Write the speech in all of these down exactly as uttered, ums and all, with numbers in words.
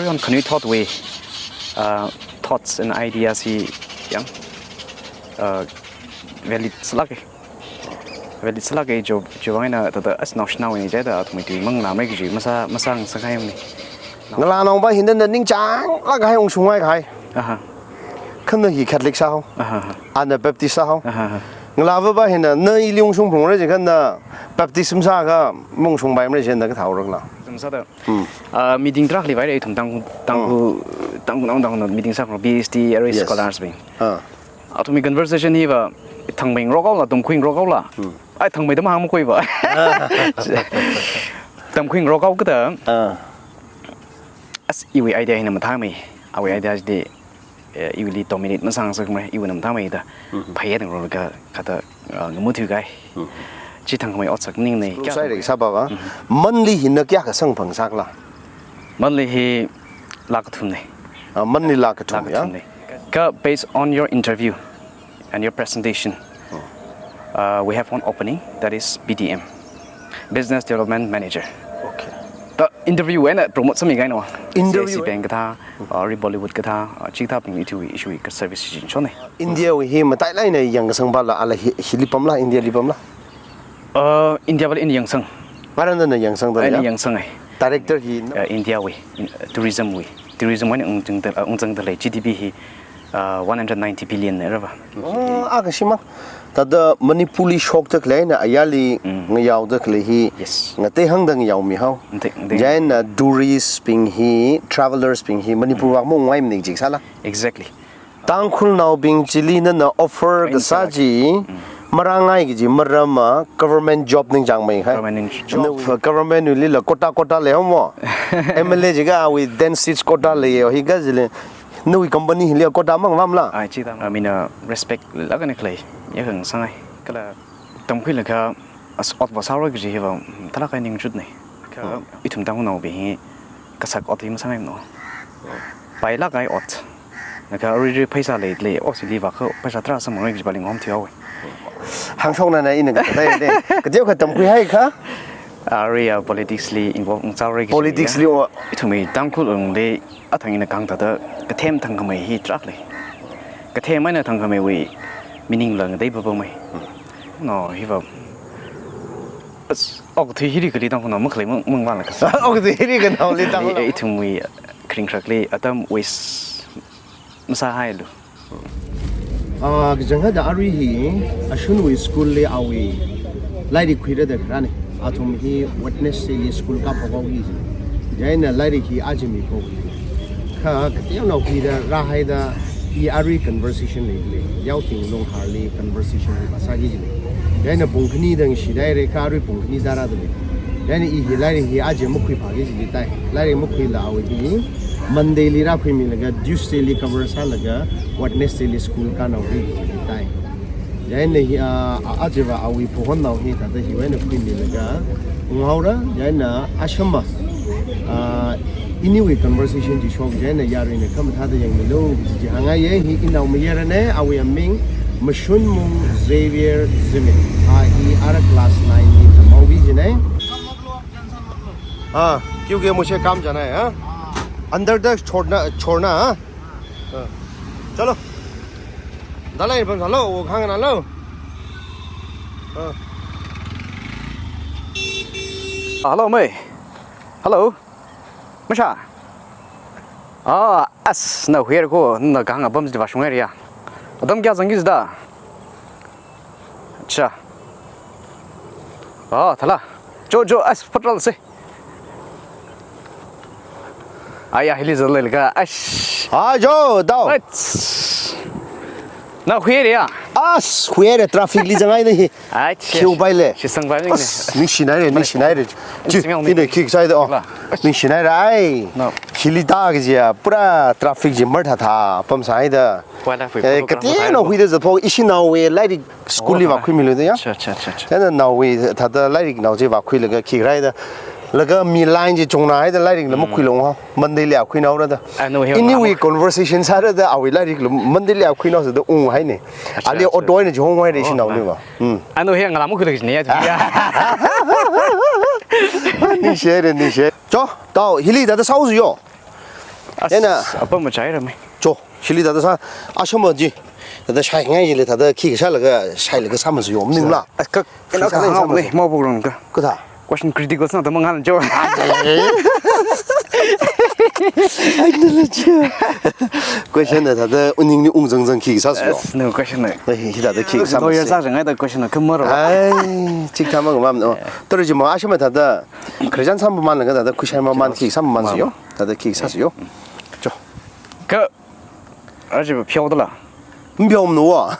Khanui thought wui, uh, thoughts and ideas hi yang, uh, valid sālāka. Valid sālāka, chi, chiwui vang eina thāda as naoshinao eina chithāda athumwui tui manganāmei kaji masā, masāngasakngaimana. Ngalānaova hina ningchānglāk kahai ungshungngaikhai. Aha. Kha na hi Catholic sāhao. Aha, aha. Ana Baptist sāhao. Aha, aha. Ngalāvava hina na ili ungshungphungra jiakha na Baptist masāakha maungshungpaimara jida kathā haorala. Sāda. Hmm. Ah, meeting tarākhali vaira ithum Tangkhul, Tangkhul, Hmm. Tangkhul, Tangkhul, Tangkhul meeting sākha B S T, arui Yes. scholars bing. Ah. Athumwui conversation hiva thangmei ngarokhaola, tamkhui ngarokhaola. Hmm. Ai, thangmeida mahāngmakhuiva. Tamkhui ngarokhao kajida. Ah. As iwui idea hina mathāmei, awui idea chili, eh, iwuili dominate masāngasakmara, iwuina mathāmeida. Mhm. Phāya dang rorga kathāda, ah, ngamuthuikahai. Mhm. Chi thangkhamei otsak maningnei. Kya Sai thangkhamei? Rek sāpava. Mhm. Monthly hina kayākha samphang sākhala? Monthly hi lakh kathumna. Ah, monthly lakh kathum, Lakh ya? kathumna. Kha based on your interview and your presentation, Oh. uh, we have one opening, that is B D M, Business Development Manager. Okay. Thāda interview eina promote sāmikahaina. Interview C I C bank kathā, uh, arui Bollywood kathā, uh, chikathābing ithum issue ka service chi shonna. Indiawui hi matailāk eina yangkasangpala, ala hi, hili pamla, Indiali pamla? Uh, Indiavali ina yangsang. Ngarānda na yangsangda Ina ya? yangsang ai. Director hi na? Uh, Indiawui, in, tourism wui. Tourism wui eina ungzangda, uh, ungzangda lei G D P hi, uh, one hundred ninety billion na rava. Oh, akha shimang. Thāda Manipurli shokda khalei eina ayarli Mm. ngayaoda khalei hi Yes. ngatei hāngda ngayaomihao. Ngatei, ngatei. Chieina tourist bing hi, travellers bing hi, Manipur Mm. vak maungngaimanei jisāla. Exactly. Tangkhulnaobing chili nana offer Main kasā sila. chi, Mm. marāngai kaji maramva government job ningchāngmeikahai. Government ning job. Na government wuilila quota quota leihaomo. M L A jiakha awui ten seats quota leiya, hikaji le. Nawui company hili quota mang vamla? Ai, chithā. Ah, mina respect lāk eina khalei, ya khangasangai. Kala tamkhuilaga as ot vā sāra kaji hiva, thalāk eina ningchutna. Kha Oh. ithum Tangkhulnaobing hi kasak ot hi masāngaimana. Oh. Pailāk kahai ot. Laga arui arui pheisā lei lei, otsili vākha pheisā tarā samphangrai kaji pāli ngahom thihaowa. Hāngshokna na ina kathāda de. Kateokha tamkhuihaiakha? Arui ya politics li involve ungzāra kaji Politics ya. li o. Ithumwui Tangkhul lungli athang ina kahāng thāda kathem thangkhamei hi tarākha lei. Kathem eina thangkhameiwui meaning la ngatei papamei. No, hiva. As, okathui hili kali Tangkhulnao makhalei mang, mang vāla kasā. Okathui hili kanaoli Tangkhulnao. Ithumwui kharing kharakli atam waste masāhailu. Ah, kachangkhatta arui hi, ashunwui school li awui lairik khuirada kharāna. Athum hi Wednesday li school kaphok haoki ji. Chieina lairik hi aja miphok. Kha kateonao khuida rāhaida i arui conversation leili. Yaothing Longharli conversation li vāsāki ji. Chieina pung khani dang shidaire kha arui pung khani tārāda lei. Chieina i hi lairik hi aja makhuiphāki ji tai. Lairik makhuila awui hi Monday li rākhuimilaga, Tuesday li cover sālaga, Wednesday li school kānhaoki ji tai. Chieina hi, ah, a, ajava awui phahonnao hi thāda hiwui eina khuimilaga unghaora, chieina ashama, ah, iniwui conversation chi shok chieina yaruina khamathāda yangmilu, chi chi hāngngaiya, hi inao mayarana, awui aming Mashunmung Xavier Zimik. A hi ara class nine li tamhaoki jina. हाँ, क्योंकि मुझे काम जाना है, हाँ? अंदर तक छोड़ना, छोड़ना, हाँ? हाँ। चलो। Dalai pam sālu, wo khang nalo. हाँ। Hello, mei. Hello. Masha. Ah, as, na where ko, na kahāng apam ji vāshunghaira ya. Atam kayā zangki jida? Acha. Ah, thala. Jo, jo, as, phatral se. Aya, hili zalai laga, ash. Ah, jo, dao. Ach. Na huire ya? As, huire, traffic li zangai na hi. Acha. Khiu bai le. Shisang bai ni. As, ningshinaire, ningshinaire. Ji, ningshinaire. Ine, kik sai de, oh. La. Ningshinaire, ai. No. Hili ta ki ji ya, pura traffic ji mar tha tha, pam sai de. Wildlife Eh, photographer kateonao khuida zatphok, ishinaowui lairik school li Oh, vākhuimilu de ya. Acha, acha, acha, acha. Chieina naowui thāda lairiknao chi vākhuilaga khikharai da. Laga mi line chi chungnahaida lairik la Mm. makhuilu ha. Monday li akhuinaora da. Anu he Iniwui ngam- conversation sāra da awui lairik la Monday li akhuinao sāda unghaina. Acha, Ali acha. Auto eina chihonghaira Oh, ishinaoli ma. va. Hmm. Anu he ngalam khuilaga jine ya, tu ya. Ningshire, ningshire. Cho, tao, hili thāda sāuzu yo. As, Ena. Apam machai ramai. Cho, shili thāda sā, ashama ji. Thāda shaingai jili thāda khi sālaga, shailaga sāmasa yo, maningla. As, ka, Khi kana sālaga kahāng sāmasa. Lei, mau bukrong ka. Kathā. Question critical sāna tamang ngan jo. Ai, nala jo. Question na thāda uningli ungzangzang khi sāsa yo. As, no question na. Ai, hi thāda khi sāmasa. Lawyer sāzangai da question na kamaro. Ai, chik thamang mam no. Tori ji ma ashama thāda. Khrijan sāmamānlaga thāda khuishai mamān khi sāmamānsa yo. Thāda khi sāsa yo. Cho. Ka, aji pheodala. Mpheomnuwa.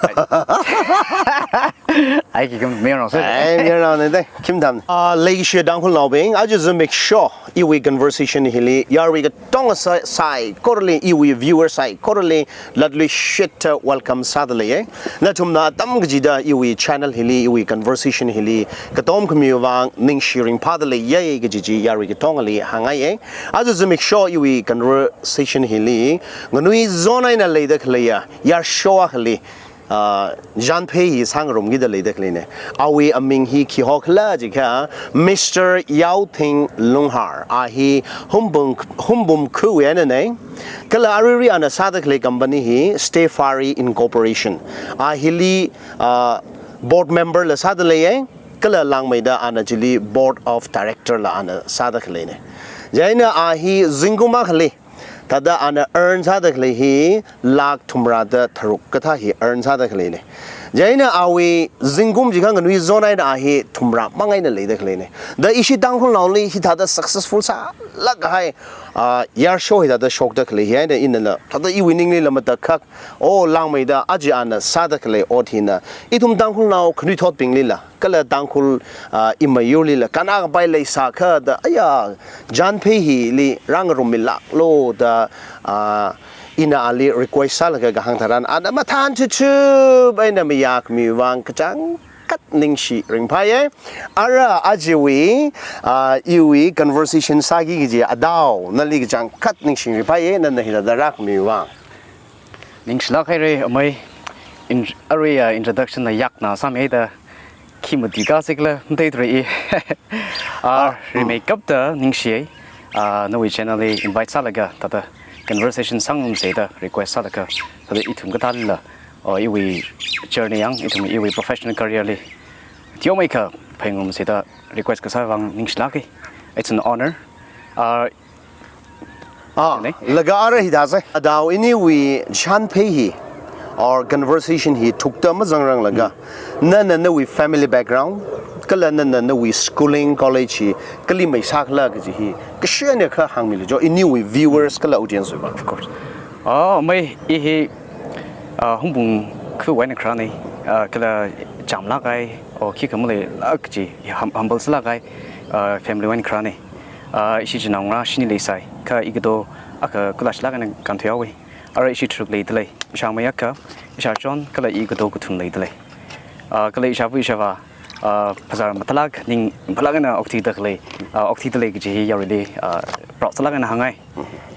Ai, ki kam mero sa. Ai, mero ne dai. Khim tham. Ah, leishiya Tangkhulnaobing, aja zimiksho iwui conversation hili, yarui katonga sai, saikorali, iwui viewer saikorali, latluishit welcome sāda leiye. Nathumna atam kachida iwui channel hili, iwui conversation hili, katom khamiwui vang ningshi ringphāda leiye kaji chi yarui katongali hāngngaiye. Aja zimiksho iwui conversation hili, nganui zon eina leida khaleiya, yarsho akhali, ah, Janphei hi sāngarumkida leida khaleine. Awui aming hi khi hokhala jiakha, Mister Yaothing Lunghar. A hi Hungpung, Hungpung khuwui einane. Kala aruirui ana sāda khalei company hi Stefari Incorporation. A hili, ah, board member la sāda leiye. Kala langmeida ana chili board of director la ana sāda khaleine. Chieina a hi zingkum akhali thāda ana earn sāda khalei hi lakh thumrada tharuk kathā hi earn sāda khaleine. Chieina awui zingkum jiakha nganui zon eina a hi thumra mang eina leida khaleine. Da ishi Tangkhulnaoli hithāda successful sālāk kahai, ah, yarsho hithāda shokda khalei hi eina inala thāda iwui ninglila matakhak, o langmeida aja ana sāda khalei ot hina ithum Tangkhulnao khanuithotbinglila, kala Tangkhul, ah, imayurlila kannā kapai leisākha da, aya, Janphei hili rāngarummilāklo da, ah, ina ali request sālaga kahāng tharan, ana mathān chuchup eina mayākhamiwui vang kachangkhat ningshi ringphāye. Ara ajawui, ah, iwui conversation sāki kaji adao, nali kachangkhat ningshi ringphāye, nana hithāda rākhamiwui vang. Ningshilāk haire amei, in, aruiya introduction la yakna sāmeida, khi matuikā sikla, matheithura i. Ah, ah, mm. Rimeikapta ningshiye, ah, nawui channel li invite sālaga, thāda conversation sāngarumsei da request sālaga, thāda ithum kathālila, oh, iwui journey yang, ithum iwui professional career li teomeikha phaingarumsei da request kasā vang ningshilāke. It's an honor. Ah, Ah, ne? Laga ara hithāsei. Adao iniwui Janphei hi, or conversation hi thukta mazangranglaga. Hmm. Nana nawui family background, kala nana nawui schooling, college hi, kali meisākhala kaji hi, kashena kha hāngmilu jo, iniwui viewers kala audience wui vang. Of course. Ah, mei, i hi, ah, Hungpung khuwui eina kharāne, ah, kala chamlāk kahai, o khikha maleilāk kaji, hum-, humble sālāk kahai, ah, family wui eina kharāne. Ah, ishi chinaongarā shini leisai, kha ikato akha college lāk eina kānthuihaowe. Ara ishi tharuk leidalei, ishāmei akha, ishāchon, kala ikato kathum leidalei. Ah, kala ishāva ishāvā, ah, phasā mathālāk, ning mathālāk eina okthuida khalei, ah, okthuida lei kaji hi yaruili, ah, proud sālāk eina hāngngai.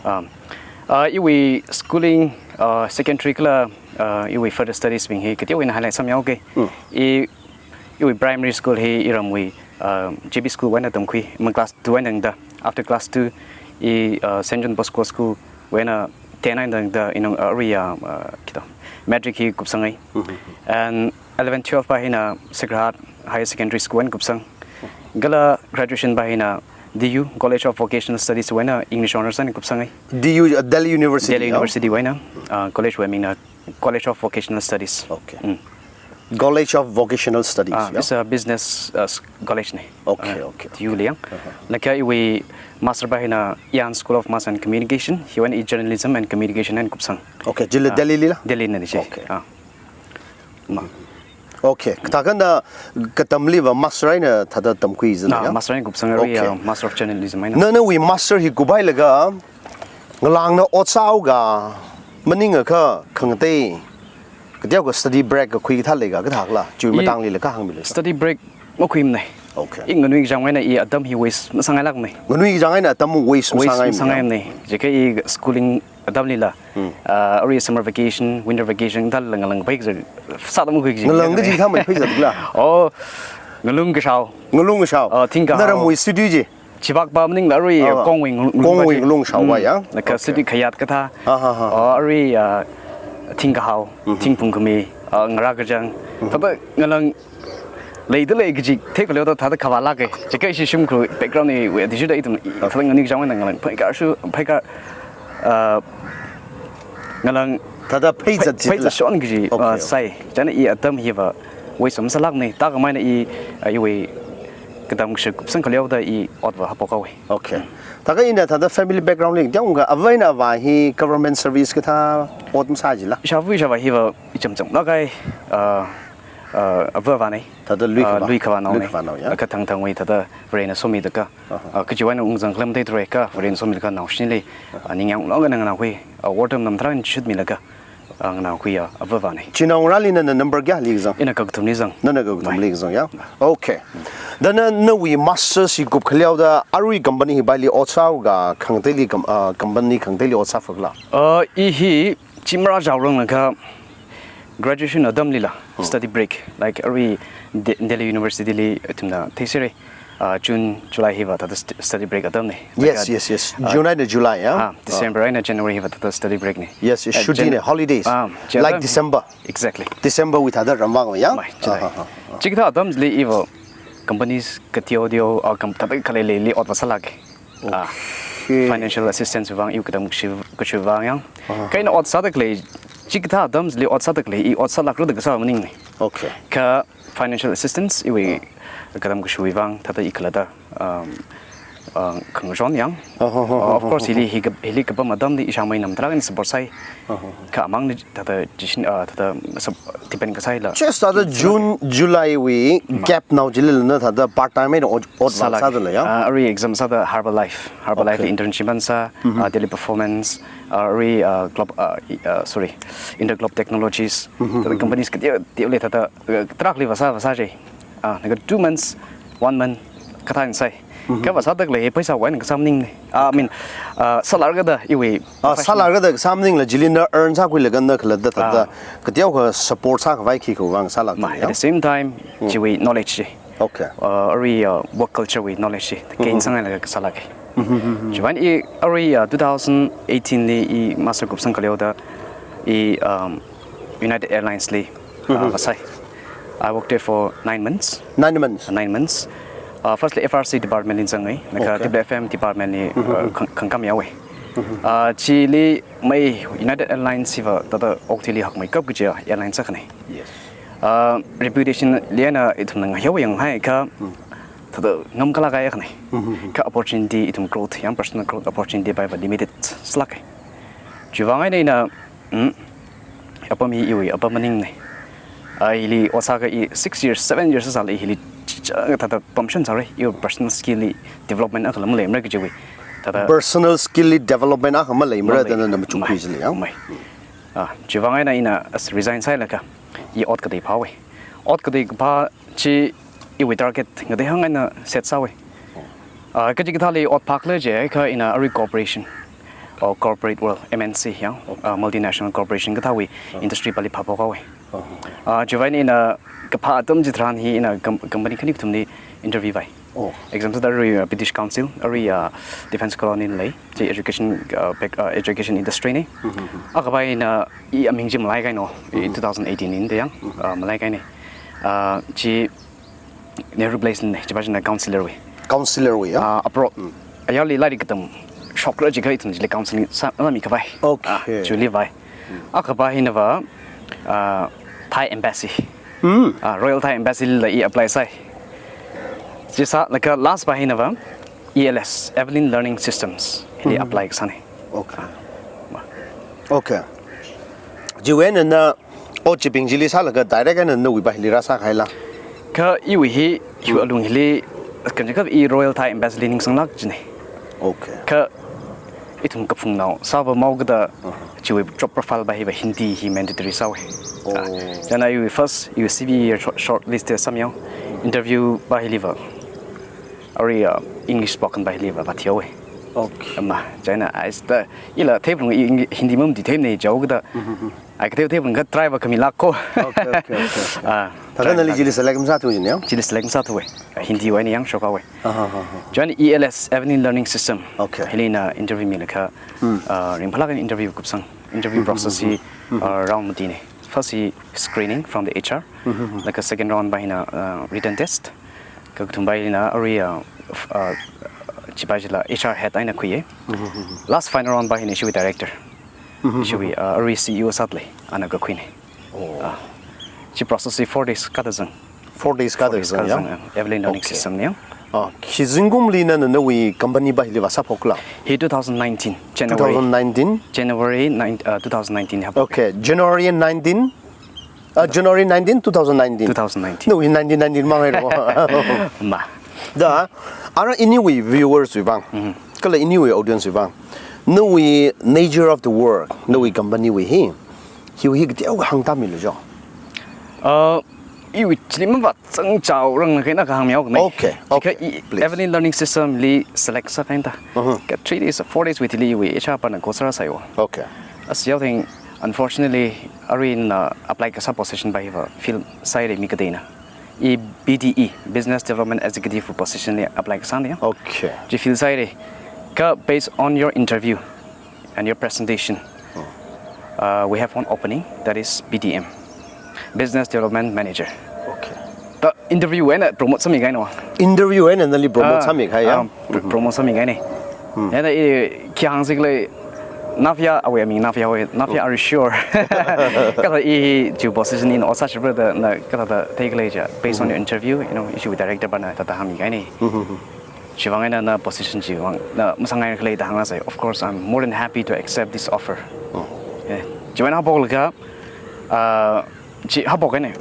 Um, ah, iwui schooling, ah, secondary kala, ah, iwui further studies bing hi kateowui eina highlight sāmihaoke. Mm. I, iwui primary school hi iramwui, ah, J B school wui eina tamkhui, ma class two eina tangda. After class two, i, ah, Saint John Bosco School wui eina ten eina tangda, ina, ah, arui, ah, ah, kito, matric hi kupsangai. Mm-hmm. And eleven twelve pa hina Sacred Heart Higher Secondary School wui eina kupsang. Kala graduation pa hina D U, College of Vocational Studies wui eina English Honours eina kupsangai. D U, uh, Delhi University, Delhi no? University wui eina, uh, college wui mingna College of Vocational Studies. Okay. Mm. College of Vocational Studies, Ah, yeah? It's a business, uh, s-, college ne. Okay, Uh, okay, D U okay. Liang. Uh-huh. Laga iwui master pa hina Ian School of Mass and Communication, hiwui eina i Journalism and Communication eina kupsang. Okay, chila Ah, Delhi lila? Delhi na ni shi. Okay. Ah. Ma. Okay, kathākha na katamliva master eina thāda tamkhui zina Ah, ya? Master eina kupsang arui, Okay. ah, Master of Journalism eina. Na, nawui master hi kuphailaga, ngalāngna ot sāhaoga, maningakha khangatei, kateokha study break kakhui kathā leiga, kathākhala, chiwui Ye, matanglila kahāngmilu. Study break makhuimane. Okay. I nganui kachang eina i atam hi waste masāngailākmane. Nganui kachang eina atam waste Waste masāngaimane. masāngaimane. Jiakha i schooling atamlila. Hmm. Ah, arui summer vacation, winter vacation, thālala ngalāng pai kazar, sāda makhui kaji. Ngalāng kaji thāmei pheizatla. Oh, ngalung kashao. Ngalung kashao. Oh, thingkahao. Naramwui studio ji. Chivak pa maningla arui, ah, Kongwui ngalung, Kongwui ngalung shao pa, mm, ya? Laga, okay, city khayat kathā. Ah, ha, ha. Ah, arui, ah, thingkahao, mm-hmm, thingphung khami, ah, ngarā kachang. Mm-hmm. Thāda ngalang leida lei kaji theikhuilu da thāda khavā lāka. Chika ishi shimkhur background hi wui adishurda ithum, okay, thāda ngani kachang wui ngalang. Phaikar shu, phaikar, ah, ngalang thāda phei, phei zat, phei zat shon kaji, okay, ah, okay, sai. Chieina i atam hiva wui sum sālākna, thākhamei eina i, ah, iwui katam kashi kupsang khaleoda i otva haophok haowa. Okay. Thākha ina thāda family background li, tiang ka avā eina avā hi government service kathā ot masā jila? Ishāva, ishāvā hiva icham cham lāka, ah, ah, avā avāna. Thāda lui, ah, khavā, lui khavā naona. Lui khavā nao, ya. Kha thangthangwui thāda Varena somida kha. Aha. Ah, kachiwui eina ungzang khalam theithura kha, Varena somida kha naoshinli. Ah, ningyāng longka nganākhui, ah, wortam nam tharan chutmilaga, ah, nganākhui, ah, avā avāna. Chinao ngarāli nana number kayāli kazang? Ina kakathumli zang. Nana kakathumli kazang, ya? Mai. Okay. Da na, nawui masters hi kup khaleoda arui company hi paili ot sāhaoga khangateili com-, ah, company khangateili ot sāphakla? Ah, i hi chi marāchaorang laga graduation atamlila, hmm, study break, like, arui De-, Delhi University li ithumna theisera, ah, June, July hiva thāda st-, study break atamna. Yes, laga, yes, yes. Ah, June eina July, ya? Ah, December, ah, eina January hiva thāda study break na. Yes, yes, ah, chutti Jan-, na, holidays. Ah, Jan-, like December. Exactly. December wui thāda ramvang, ya? Mai, chila. Ah, ah, ah, ah. Chikathā atamli iva companies kateo teo, ah, kam-, thāda khalei leili otva sālāka. Ah, okay. Financial assistance vang, iwui katam kashi, kashi vang yang. Ah. Kha ina ot sāda khalei, chikathā atamli ot sāda khalei, i ot sālākra da kasā maningna. Okay. Kha financial assistance, iwui, ah, katam kashiwui vang, thāda i khalatta, um, uh, khangachon yang. Ah, ha, ha, ha, ha, ha. Uh, of course, hili, hi ka-, hili kapam atamli ishāmei nam tharan support sai. Ah, ha, ha. Kha amang ni thāda decision, uh, thāda sub-, depend kasāla. Just thāda June, July wui, mai, gap nao chilila na thāda part time eina ot, ot vang sālāka. Sāda lei, ya? Ah, arui exam sāda Harbour Life. Harbour Life, okay, li internship man sā, mm-hmm, ah, Delhi Performance, ah, arui, ah, Globe, ah, i-, ah, sorry, Interglobe Technologies. Mm-hmm. Thāda companies kateo teoli thāda, ah, tarākhali vāsā, vāsā chi. Ah, laga two months, one month, kathā eina sai. Mhm. Kha vāsāda khalei hi pheisāwui eina kasā maningna. Ah, I mean, ah, sālākra da iwui, ah, professional, sālākra da kasā maningla chili na earn sākhuilaga na khalatta thāda, ah, kateokha support sākhavai khikha vang sālāk, mai, ya? At the same time, mm, chiwui knowledge chi. Okay. Ah, arui, ah, work culture wui knowledge chi gain, mhm, sāngailaga kasā lāka. Mhm, mhm, mhm. Chiwui eina i arui, ah, two thousand eighteen li i master kupsang khaleoda i, um, United Airlines li, uh, mhm, vāsai. I worked there for nine months. Nine months? Uh, nine months. Uh, firstly, F R C department li zangai, laga, okay, W F M department li, mhm, uh, khang-, khangakam yaowai. Mhm. Uh, chili mai United Airlines hiva thāda okathuili hakmeikap kaji airline sākhana. Yes. Uh, reputation li eina ithumna ngayao yanghaiakha, mm, thāda ngamkhalāk kahai akhana. Mhm. Kha opportunity ithum growth, yang personal growth opportunity paiva limited sālāka. Chiwui vang eina ina, mm, apam hi iwui apam maningna. Ah, hili ot sākha i six years, seven years sālala hili chicha thāda pamshan sāra, iwui personal skill li development akhala maleimara kajiwui. Thāda personal skill li development akha maleimara, maleimara, da na machuk, mai, khui chili, ya? Mai. Ah, chiwui vang eina ina as resign sāhailaga i ot katei phāhaowa. Ot katei kaphā chi iwui target ngatei hāng eina set sāhaowa. Ah, kachikathāli ot phākhala jiakha ina arui corporation, or corporate world, M N C, ya, ah, multinational corporation kathāwui, ah, industry pali phāphok haowa. Ah. Ah, chiwui eina ina kaphā atam chitharan hi ina com-, company khani kathumli interview vāi. Oh. Exam sāda arui, uh, British Council, arui, uh, Defence Colony lei, chi education, uh, pek-, uh, education industry na. Mm-hmm. Akhavai eina i aming chi malaikahaina, i, mm-hmm, two thousand eighteen eina da yang, mm-hmm, uh, malaikahaina. Uh, chi Nehru Place na, chiva china councillor wui. Councillor wui, ya? Uh, abroad. Mm. Ayarli lairik katam shokra jiakha ithum chili counselling sā, uh, mikhavai. Okay. Uh, chili vāi. Akhavai eina va, ah, Thai Embassy. Mm. Ah, Royal Thai Embassy lila i apply sāi. Chi sālaga last va eina va, E L S, Evelyn Learning Systems, hili, mm-hmm, apply kasāna. Okay. Ah, ma. Okay. Chiwui eina na ot chibing chili sālaga direct eina nawui va hili rāsākahaila? Kha iwui hi, hiwui, mm, alung hili, kanjikap i Royal Thai Embassy li ningsanglāk jina. Okay. Kha ithum kaphungnao sāva maokada, uh-huh, chiwui job profile va hiva Hindi hi mandatory sāhaowa. Oh. Ah, chieina iwui first, iwui C V short, shortlist sāmiyao, interview va hili va, arui, uh, English spoken va hili va, vāthihaowa. Okay. Ma, chieina ai sāda, ila theiphalunga, i Hindi mum di theimana jihaokada. Mm-hmm. Ai kathei theiphalunga try va kami lāka. Okay, okay, okay, okay. Ah, thākha try nali lāk. Chili select masāthu jina ya? Chili select masāthu we. Hindi wui eina yang shoka we. Aha, aha. Chieina E L S, Evelyn Learning System. Okay. Hili ina interview milaga, Hmm. ah, ringphālāk eina interview kupsang. Interview Hmm, process hmm, hi, hmm, hmm. ah, round matina. First hi screening from the H R. Hmm, hmm, hmm. Laga second round va hina, ah, written test. Kakathumva hina arui, ah, f-, ah, chiva chila H R head eina khuiya. Hmm, hmm, hmm, hmm. Last final round va hina ishiwui director. Hmm, hmm, hmm, Ishiwui, hmm. ah, arui C E O sāda lei, ana kakhuina. Oh. Ah, chi process hi four days kathāda zang. Four days kathāda zang, ya? Four days kathāda zang, ah, Evelyn Learning Okay. System na ya. Ah, khi zingkumli nana nawui company va hili vāsāphokla? Hi two thousand nineteen, January. Two thousand nineteen? January nine, uh, two thousand nineteen haophok. Okay, January nineteen, uh, January nineteen, two thousand nineteen. Two thousand nineteen. Nawui nineteen nineteen mang haira. Ma. Da, ara iniwui viewers wui vang. Mhm. Kala iniwui audience wui vang. Nawui nature of the work, nawui company wui hi. Hiwui hi kateokha hāngtāmilu jo. Uh, iwui chili mavāzangchaorang na kaina kahāng mihaokana. Okay, Chikha okay, i please. Evelyn Learning System li select sākahaina da. Uh-huh. Kha three days, four days wui thili iwui H R pana call sārāsai wo. Okay. As you think, unfortunately, arui ina apply kasā position va hiva fill sāhaira mi kateina. I B D E, Business Development Executive position li apply kasāna ya. Okay. Chi fill sāhaira. Kha based on your interview and your presentation, Oh. uh, we have one opening, that is B D M, Business Development Manager. Okay. Ta interview wui eina promote sāmikahaina. Interview wui eina nali promote Ah, sāmikahai ya? ah, pr-, promote sāmikahaina. Hmm. Chieina i khi hāngsi khala, Navya, awui aming Navya we, Navya, Hmm. are you sure? Kathāda i chi position ina ot sāshapra da na kathāda theikhala jiakha, based on your Hmm. interview, you know, ishiwui director pana thāda hāngmikahaina. Hmm, hmm, hmm. Chiwui vang eina na position chiwui vang, na masāngai khala da hāngngasai. Of course, I'm more than happy to accept this offer. Oh. Eh, chiwui eina haophoklaga, ah, chi haophokhaina,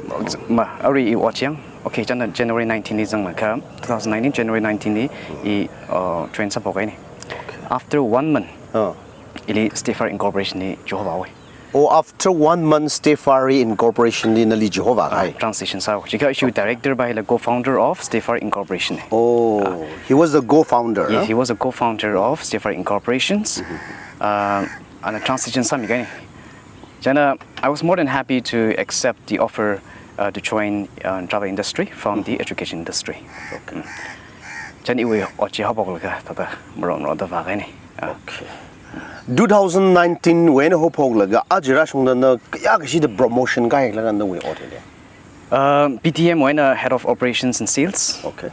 ma, arui i ot yang. Okay, chieina January nineteen li zanglaga, two thousand nineteen, January nineteen li i, uh, join sāphokhaina. Okay. After one month, Oh. ili Stayfire Incorporation li chihova we. Oh, after one month, Stayfire Incorporation li nali chihova Ah, kahai. transition sā. Chikha ishiwui director va hila co-founder of Stayfire Incorporation. Oh, Ah. he was the co-founder, Yes, huh? he was a co-founder of Stayfire Incorporations. Mm-hmm. Uh, ana transition sāmikahaina. Chieina, I was more than happy to accept the offer, uh, to join, uh, travel industry from the Mm-hmm. education industry. Okay. Mm. Chieina iwui ot chi haophoklaga, thāda maron maronda vākahaina. Ah. Okay. Two thousand nineteen wui eina haophoklaga, aja rāshungda na kayākha shida promotion kahaila nawui ot hili? Uh, B D M wui eina Head of Operations and Sales. Okay.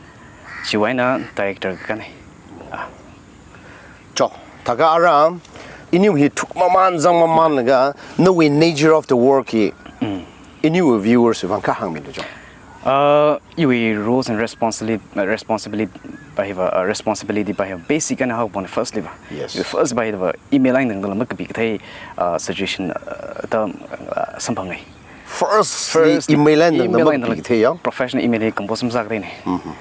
Chiwui eina Director kakāna. Ah. Cho, thākha ara, iniwui hi thukmaman zangmamanlaga, nawui nature of the work hi, Mm. iniwui viewers wui vang kahāngmilu cho. Uh, iwui roles and responsibili-, uh, responsibili-, va hiva, uh, responsibility va hiva basic eina haophoka first li va. Yes. Iwui first va hiva email eina tangda lam makapi kathei, uh, situation, uh, ta, uh, samphangai. First, First, email eina tangda email eina makapi tangda kathei ya? Professional email hi compose masākahaina. Mm-hmm.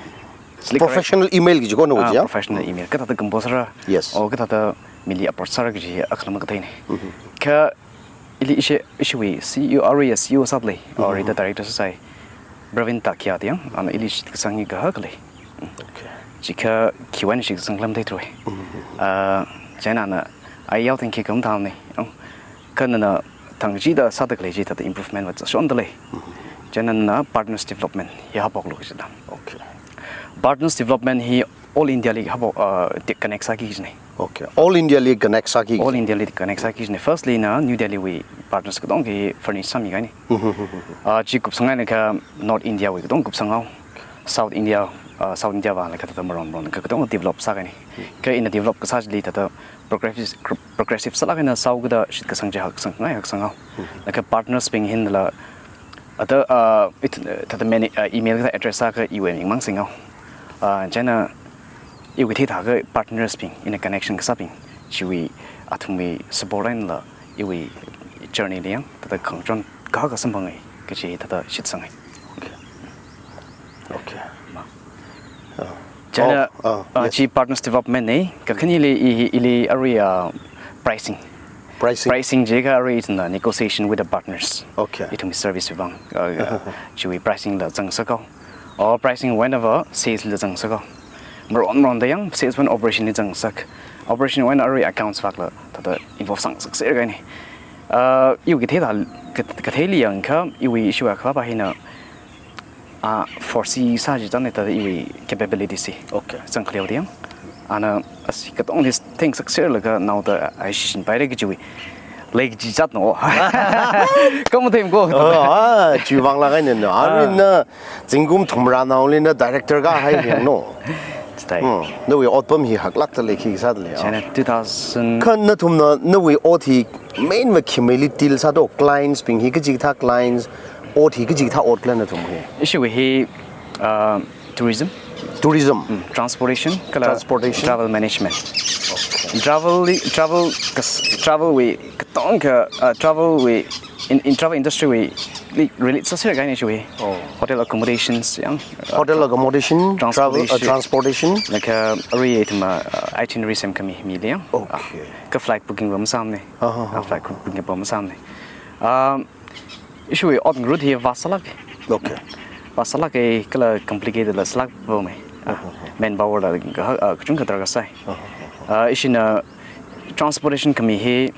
Slick, right? Professional email kaji ko na Ah, wuji ya? professional email. Kathāda compose ra? Yes. O kathāda mili approach sāra kaji akhala makatheina. Mm-hmm. Kha ili ishi, ishiwui C E O, arui C E O sāda lei, Mm-hmm. arui da director sāsai. Praveen Dakhya da ya, ana ili shitkasang hi kahak lei. Okay. Chikha khiwui eina shitkasang lam theithura. Mm-hmm. Ah, chieina ana, ai yaothui khikha mathāmana. Oh, kha nana thang chida sāda khalei chi thāda improvement va zashonda lei. Mm-hmm. Chieina nana partners development hi haophoklu kajida. Okay. Partners development hi All India li haophok, uh, te-, connect sāki kajina. Okay. All India li connect sāki All kajina. India li connect sāki kajina. Firstly na New Delhi wui partners katonga hi furnish sāmikahaina. Mm-hmm. Uh, chi kupsanghailakha North India wui katonga kupsanghao. South India, uh, South India va laga thāda maron maron ka-, katonga develop sākahaina. Mm. Kha ina develop kasā chili thāda progressive, progressive sālāk eina sāhaokada shitkasang chi haksang ngai haksanghao. Mm. Laga partners bing hinla, thāda, uh, it, thāda many, uh, email kathā address sākha iwui ming mang singhao. Uh, chieina iwui theithākha partners bing, ina connection kasābing, chiwui athumwui support einala iwui journey li yang, thāda khangachon kahak samphangai, kaji thāda shitsanghai. Okay. Okay. Ma. Oh. Chieina, Oh, oh, uh, yes. chi partners development na, kakhaneli i, ili arui, uh, pricing. Pricing. Pricing jiakha arui ithumna negotiation with the partners. Okay. Ithumwui service wui vang, uh, Uh-huh. chiwui pricing la zangsākhao. Or pricing wui eina va sales la zangsākhao. Maron maronda yang sales wui eina operation li zangsak. Operation wui eina arui accounts vākla thāda involve sāngasaksera kahaina. Uh, iwui kathei thā, ka-, katheili yangakha, iwui issue akha va hina, uh, foresee sāchithāna thāda iwui capabilities hi. Okay. Zangkhaleoda yang. Ana asi katongli theingasakserlaga naoda ai shishin paira kajiwui. Lei kaji zatna o. Kamathei ko. Oh, ah, chiwui vāngla kahaina. Arui na zingkum thumrā naoli na director kahai yang no. Stai. Hmm. Nawui otpam hi haklākda lei, khi sāda lei, ah. China two thousand. Kha nathumna nawui ot hi main va khi maili deal sādo, clients bing hi kachikathā clients, ot hi kachikathā ot khala nathum hi. Issue hi, uh, tourism. Tourism. Mm, transportation, kala transportation. Travel management. Okay. Travel li, travel kas-, travel wui katongkha, uh, travel wui in, in travel industry wui li relate sāsera kahaina issue hi. Oh. Hotel accommodations yang, uh, hotel accommodation, travel, uh, transportation. Transportation. Laga arui ithum, uh, itinerary semkhami mili yang. Okay. Ah, kha flight booking va masāmana. Ah, ah, ah, ah. Flight booking va masāmana. Um, issue wui ot ngarut hi vāsālāka. Okay. Vāsālāka kala complicated la sālāk pamei. Ah, ah, ah. Manpower la ka, ah, kachungkha darkar sai. Ah, ah, ah, ah. Ah, ishina transportation khami hi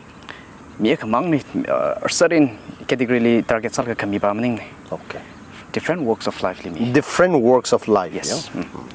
mi akhamangna, uh, certain category li target sālaga khami pa maningna. Okay. Different walks of life li mi. Different walks of life, yes, yeah? Mm.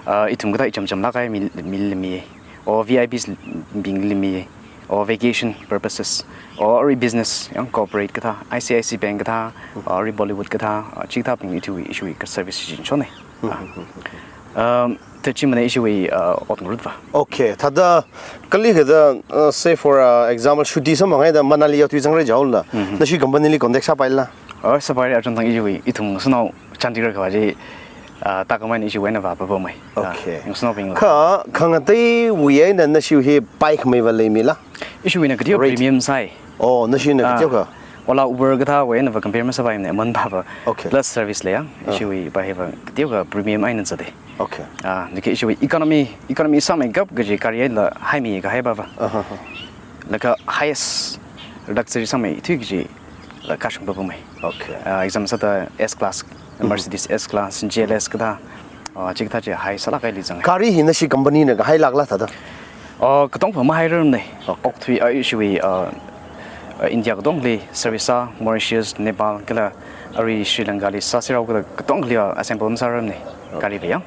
Uh, ithum kathā icham chamlāk kahai mi, mili mi. Or V I Ps bingli mi. Or vacation purposes. Or arui business, yang corporate kathā, I C I C Bank kathā, mm, or arui Bollywood kathā, uh, chikathā bing ithum issue ka service shinshona. Mm, ah, mm, mm, mm. Um, thāda chi mana issue wui, uh, ot ngarut va. Okay, thāda kali kathā, uh, say for, uh, example, chutti samphanghaida Manali yaothui zangra jihaola. Mm-hmm. Nashi company li contact sāpaila? Oh, sāpaira, achon thang issue wui, ithum shanao Chandigarh kava chi, uh, takamai issue wui eina vāpapamei. Ah, okay. Ngasānaobingla. Kha, khangateiwui eina nashi hi paikhamei va leimila? Issue wui eina kateokha rate premium sai. Oh, nashina, ah, kateokha. Ola Uber kathāwui eina va compare masāpaimana, aman pava. Okay. Plus service leiya. Ah. Issue wui pa hi va kateokha premium eina zata. Okay. Ah, laga issue wui economy, economy sāmeikap kaji gari eina haimi kahai pava. Aha, aha. Laga highest luxury sāmeithui kajila kashung papamei. Okay. Ah, example sāda S class, mm-hmm, Mercedes S class, G L S kathā, ah, chikathā chi high sālāk kahaili zanga. Gari hi nashi company na kahailākla thāda? Oh, katongva mahairarmana. Okay. Okathui, ah, issue wui, ah, uh, India katongli service sā, Mauritius, Nepal, kala arui Sri Lanka li sāserhaokada katongli, uh, assemble masārarmana. Okay. Gari va yang.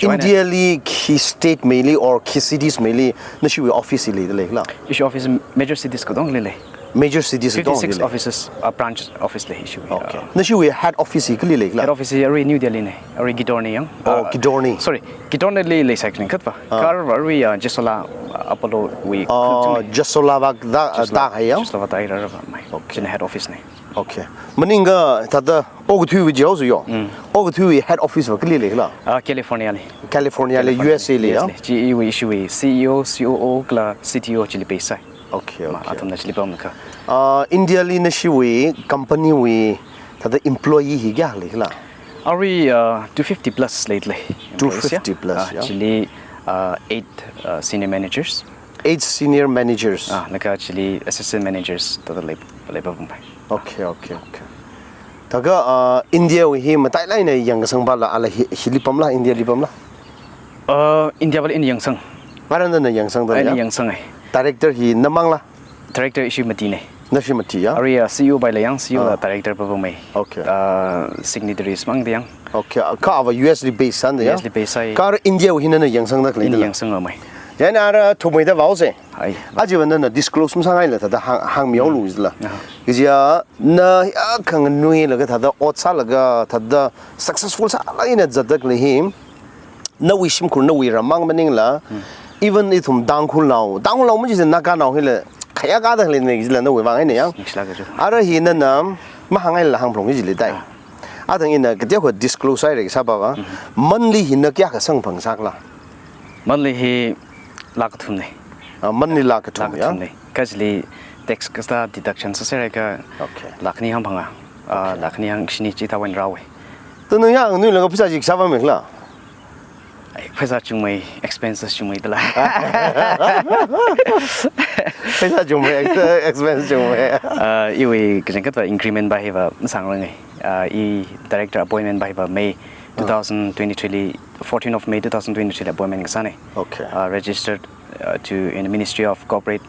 India li khi state meili or khi cities meili nashiwui office hi leida leila? Ishi office major cities katongli lei. Major cities katongli lei. Fifty-six offices, uh, branch office lei ishiwui, okay, uh, nashiwui head office hi kali leila? Head office hi arui New Delhi na, arui Gidor na yang. Oh, uh, Gidor na. Sorry, Gidor nali leisai kharing khatva. Ah. Kha arui, uh, Jeswala, uh, Apollo wui, oh, kharing chungli. Jeswala va da, Jeswala, da hai ya? Jeswala va da hai rāra va mai. Okay. China head office na. Okay. Maningakha thāda okathuiwui jihaosa yo. Mm. Okathuiwui head office va kali leila? Ah, California li. California li, California, U S A li, U S A ya? Li. Chi iwui ishiwui C E O, C O O kala C T O chili base sai. Okay, ma, okay. Athumna chili pamkha. Ah, India li nashiwui company wui thāda employee hi kayākha leila? Arui, uh, two fifty plus leila. Employees ya? Two fifty plus, ah, ya. Chili, uh, eight, uh, senior managers. Eight senior managers. Ah, laga chili assistant managers thāda lei, leipapam pai. Okay, okay, okay. Thākha, uh, India wui hi matailāk eina yangsangpala, ala hi, hili pamla, India li pamla? Uh, India pala ina yangsang. Ara nana yangsangda ya? Ina yangsang ai. Director hi namangla? Director ishi mati na. Nashi mati ya? Arui, uh, C E O pai lei yang, C E O la, ah, director papam mai. Okay. Uh, signatories mang da yang. Okay, ah, kha ava U S li base sāda ya? U S li base sai. Kha ara India wui hi nana yangsangda khalei? Ina yangsang mai. Chieina ara thummeida vaosa. Hai. Aja va nana disclose masāngaila thāda hāng, hāngmihaolu jila. Aha. Kaja na ya khanganuilaga thāda ot sālaga thāda successful sālāk eina zatda khalei hi. Nawui shimkhur, nawui ram mang maningla, hmm, even ithum Tangkhulnao, Tangkhulnao maji Naganao hila khayākada leina jila nawui vang eina yang. Ningshilāka jo. Ara hi nana mahāngngaila hāngphalung jili dai. Ah. Athang ina kateokha disclose haira sāpava. Mhm. Monthly hi na kayākha samphang sākhala? Monthly hi lakh kathum na. Ah, monthly lakh kathum ya? Lakh kathum na. Kha chili tax kasā deduction sāserhaikha, okay, lakh khani hangphanga. Ah, okay, lakh khani hangshini chithāwui eina rāhaowa. Tun nana ya nganuilaga pheisā chi kasā pammi khala? Ai, pheisā chungmei, expenses chungmei dala. Pheisā chungmei, ex-, expense chungmei. Ah, iwui kachangkhat va increment va hi va masāngranga. Ah, i director appointment va hi va May, ah, two thousand twenty-three li, fourteen of May two thousand twenty-three li appointment kasāna. Okay. Ah, registered uh, to in the Ministry of Corporate,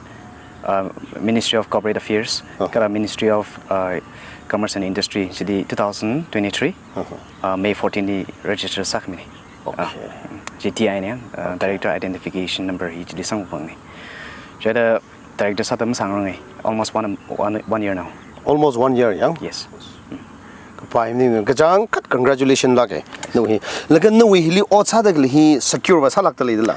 uh, Ministry of Corporate Affairs, Uh-huh. kala Ministry of uh, Commerce and Industry, chili two thousand twenty-three, Uh-huh. uh, May fourteen li register sākhamina. Okay. Uh, chi TIN, uh, Director Identification Number hi chili sangphangna. Chieina director sāda masārangra, almost one, one, one year now. Almost one year, ya? Yes. Kapai ni kachangkhat congratulations lāka. Nawui hi. Laga nawui hili ot sāda khalei hi secure va sālākda leidala?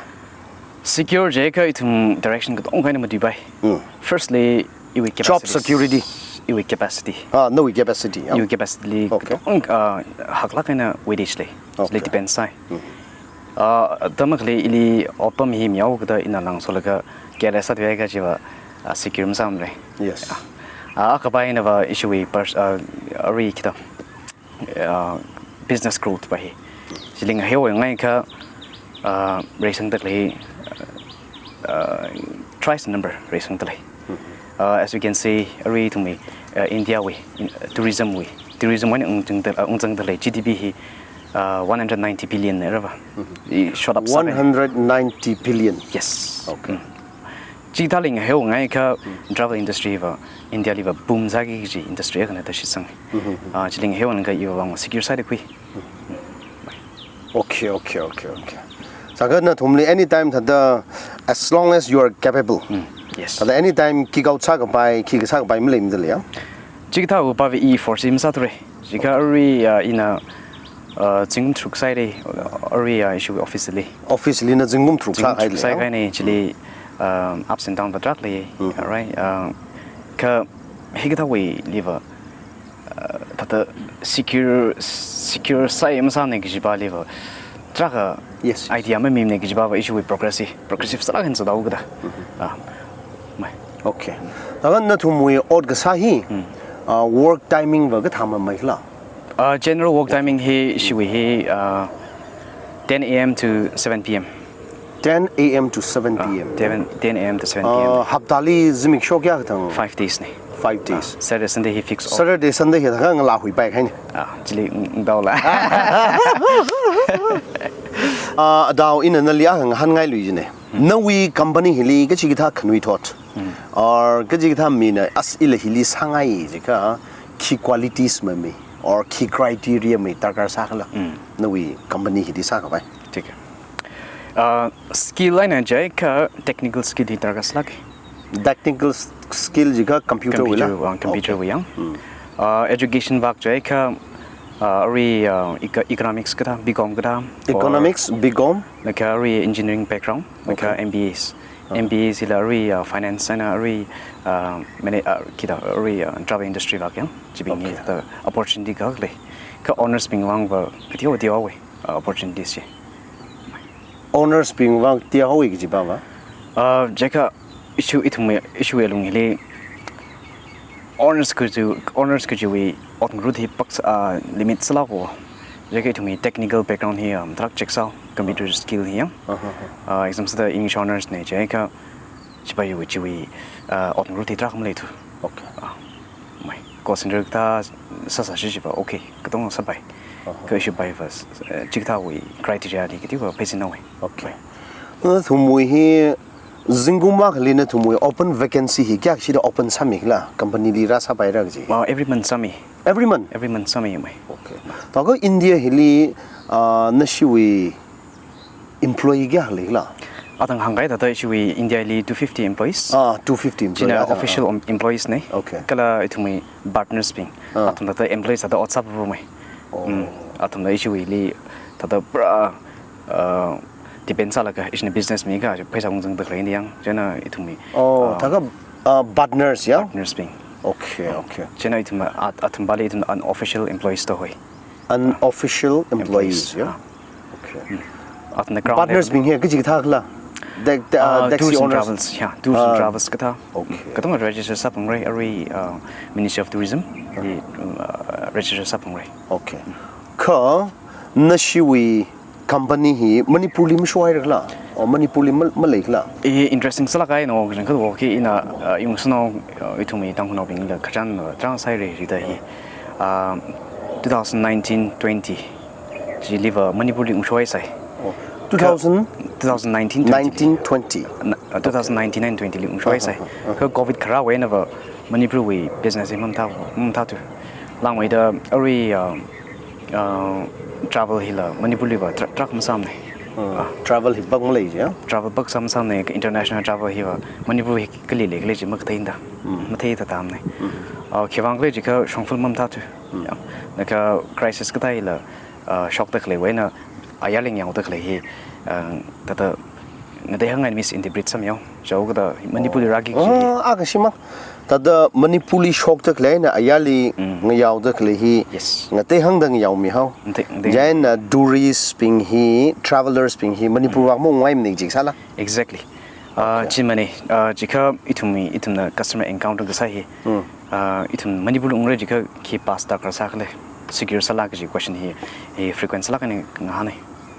Secure jiakha ithum direction katonga eina matuipai. Mm. Firstly, iwui Job capacity. Security. Iwui capacity. Ah, nawui capacity, ya? Iwui capacity li Okay. katong, uh, haklāk eina weightage lei. Okay. Li depend sāi. Uh, tamkhalei ili ot pam hi mihaokada ina langsholaga careless sāthuiakha chiva, uh, secure masāmara. Yes. Uh, akhavai einava ishiwui pers-, uh, arui khida, uh, business growth va hi. Chili ngahaiwui ngaikha, uh, reisangda khalei, uh, thrice number reisangda lei. Uh, as we can see, arui ithumwui, uh, India wui, in, tourism wui, tourism wui ungzangda, uh, ungzangda lei GDP hi, uh, one hundred ninety billion na rava. I shot up sāi. One hundred ninety billion. Yes. Okay. Mm. Chithāli ngahaiwui ngaikha travel industry va India li va boom sāki kaji industry akhana da shitsang. Ah, chili ngahaiwui ngaikha iwui vang secure sāda khui. Okay, okay, okay, okay. Sākha nathumli anytime thāda, as long as you are capable. Yes. Thāda anytime kick out sākapai, khi kasākapai maleimada lei, ya? Chikathāwui pava i foresee masāthura. Chikha arui, uh, ina, uh, zingkum tharuk sāhaira, uh, arui, uh, ishiwui office li. Office li na zingkum tharuk Zingkum sāhaira, tharuk ya? Sāhaira chili, um, ups and down va tarākha lei, right? Uh, kha hikathāwuili va, uh, thāda secure, secure sāi masāmana kajiva li va tarākha Yes. idea mamimana kajiva va ishiwui progress hi, progressive sālāk eina sāda haokada. Ah, mai. Okay. Thākha nathumwui ot kasā hi, uh, work timing va kathāda mameikhala? Uh, general work timing hi ishiwui hi, uh, ten A M to seven P M. Ten A M to seven P M. Ten, ten A M to seven P M. Uh, haptali zimiksho kayākha thang? Five days na. Five days. Saturday, Sunday hi fix off. Saturday, Sunday hi thākha ngalāhuipai kahaina. Ah, chili, mm, mm, daola. Ah, adao ina nali akha ngahānngailui jina. Nawui company hili kachikathā khanuithot, or kachikathā mina as ila hili sāngai jiakha khi qualities mami, or khi criteria mami darkar sākhala? Nawui company hili sākapai. Thik hai. Uh, skill eina jiakha technical skill hi darkar sālāka. Technical s-, skill jiakha computer wui la? Computer, uh, computer wui yang. Uh, education vak jiakha, uh, arui, uh, eco-, economics kathā, B Com kathā, or Economics, B Com? Laga arui engineering background, laga M B As. M B As hila arui, uh, finance eina arui, uh, mana-, uh, khida arui, uh, travel industry vak yang, chibing hi thāda opportunity kathākha lei. Kha honors bing vang va kateokha teohaowa, uh, opportunities chi. Honors bing vang teohaowa kajiva va? Uh, jiakha issue ithum issue alung hili honors kaji, honors kajiwui ot ngarut hi pak, ah, limit sālāka. Jiakha ithumwui technical background hi, um, tarākha check sāhao, computer skill hi yang. Uh, exam sāda English honors na jiakha chiva iwui chiwui, ah, ot ngarut hi tarākha maleithu. Okay. Ah, mai. Call center kathā sāsā shi chiva, okay. Katonga sāpai. Kha ishipai va, eh, chikathāwui criteria li kateokha pheisin haowa. Okay. Nathumwui hi zingkum akhali nathumwui open vacancy hi kayākha shida open sāmikhala, company li rāsāpaira kaji? Uh, every month sāmi. Every month? Every month sāmi mai. Okay. Thākha India hili, uh, nashiwui employee kayākha leikhala? Athang hāngkahai thāda ishiwui India li two fifty employees. Ah, two fifty employees. China official em-, employees na. Okay. Kala ithumwui partners bing. Ah. Athum thāda employees thāda ot sāpapamai. Oh. Mm. Athumna ishiwuili thāda pura, uh, depend sālaga ishina business mi kha pheisā ungzangda khaleina yang, chieina ithumwui, oh, uh, thākha, uh, partners, ya? Partners bing. Okay, okay. Chieina ithum at-, athumpali ithum unofficial employees da hoi. Unofficial employees, employees, ya? Ah. Okay. Mm. Athumna ground level. Partners bing hi kachikathākhala? Tax-, uh, uh, taxi owners? Tours and travels, yeah, tours and travels kathā. Okay. Katonga register sāphalungra, arui, uh, Ministry of Tourism li, uh, register sāphalungra. Okay. Kha nashiwui company hi Manipur li mashohaira khala? Or Manipur li ma-, maleikhala? Eh, interesting sālāk kahai no, kachangkhat wo khi ina, uh, yangsanao, uh, ithumwui Tangkhulnaobingla kachān, uh, tarākha sāhaira rida hi. Uh, two thousand nineteen twenty chili va Manipur li ungshohaisai. Oh. Two thousand? Two thousand nineteen twenty. Nineteen twenty. Na-, uh, two thousand nineteen and twenty li ungshoisai. Uh-huh, uh-huh. Kha covid kharāwui einava Manipurwui business hi mamathā, mamathāthu. Langmeida arui, uh, uh, travel hila Manipurliva tra-, tarākha masāmana. Hmm. Ah. Travel hi pāng malei ji, ya? Travel pāng sāmasāmana, international travel hiva Manipur hi kali lei, kali ji makatheida. Hmm. Matheida tāmana. Hmm. Ah, khiwuivang khala jiakha shongfa mamathāthu. Hmm. Ya. Laga crisis kathā hila, ah, shokda khaleiwui eina ayarli ngayaoda khalei hi, ah, thāda ngateihāngngai misinterpret sāmi haowa. Chaokada Manipurli rāki kaji hi. Oh, ah, kashimang. Thāda Manipurli shokda khalei eina ayarli Mm. ngayaoda khalei hi. Yes. Ngateihāngda ngayaomi haowa. Ngate-, ngate- Chieina tourist bing hi, travelers bing hi, Manipur Mm. vak maungngaimana ji sāla? Exactly. Ah, Okay. chi manei, ah, jiakha ithum, ithumna customer encounter kasā hi. Mm. Ah, ithum Manipurli ungra jiakha khi pass darkar sākhala, secure sāla kaji question hi, hi frequent sālāk eina ngahānai.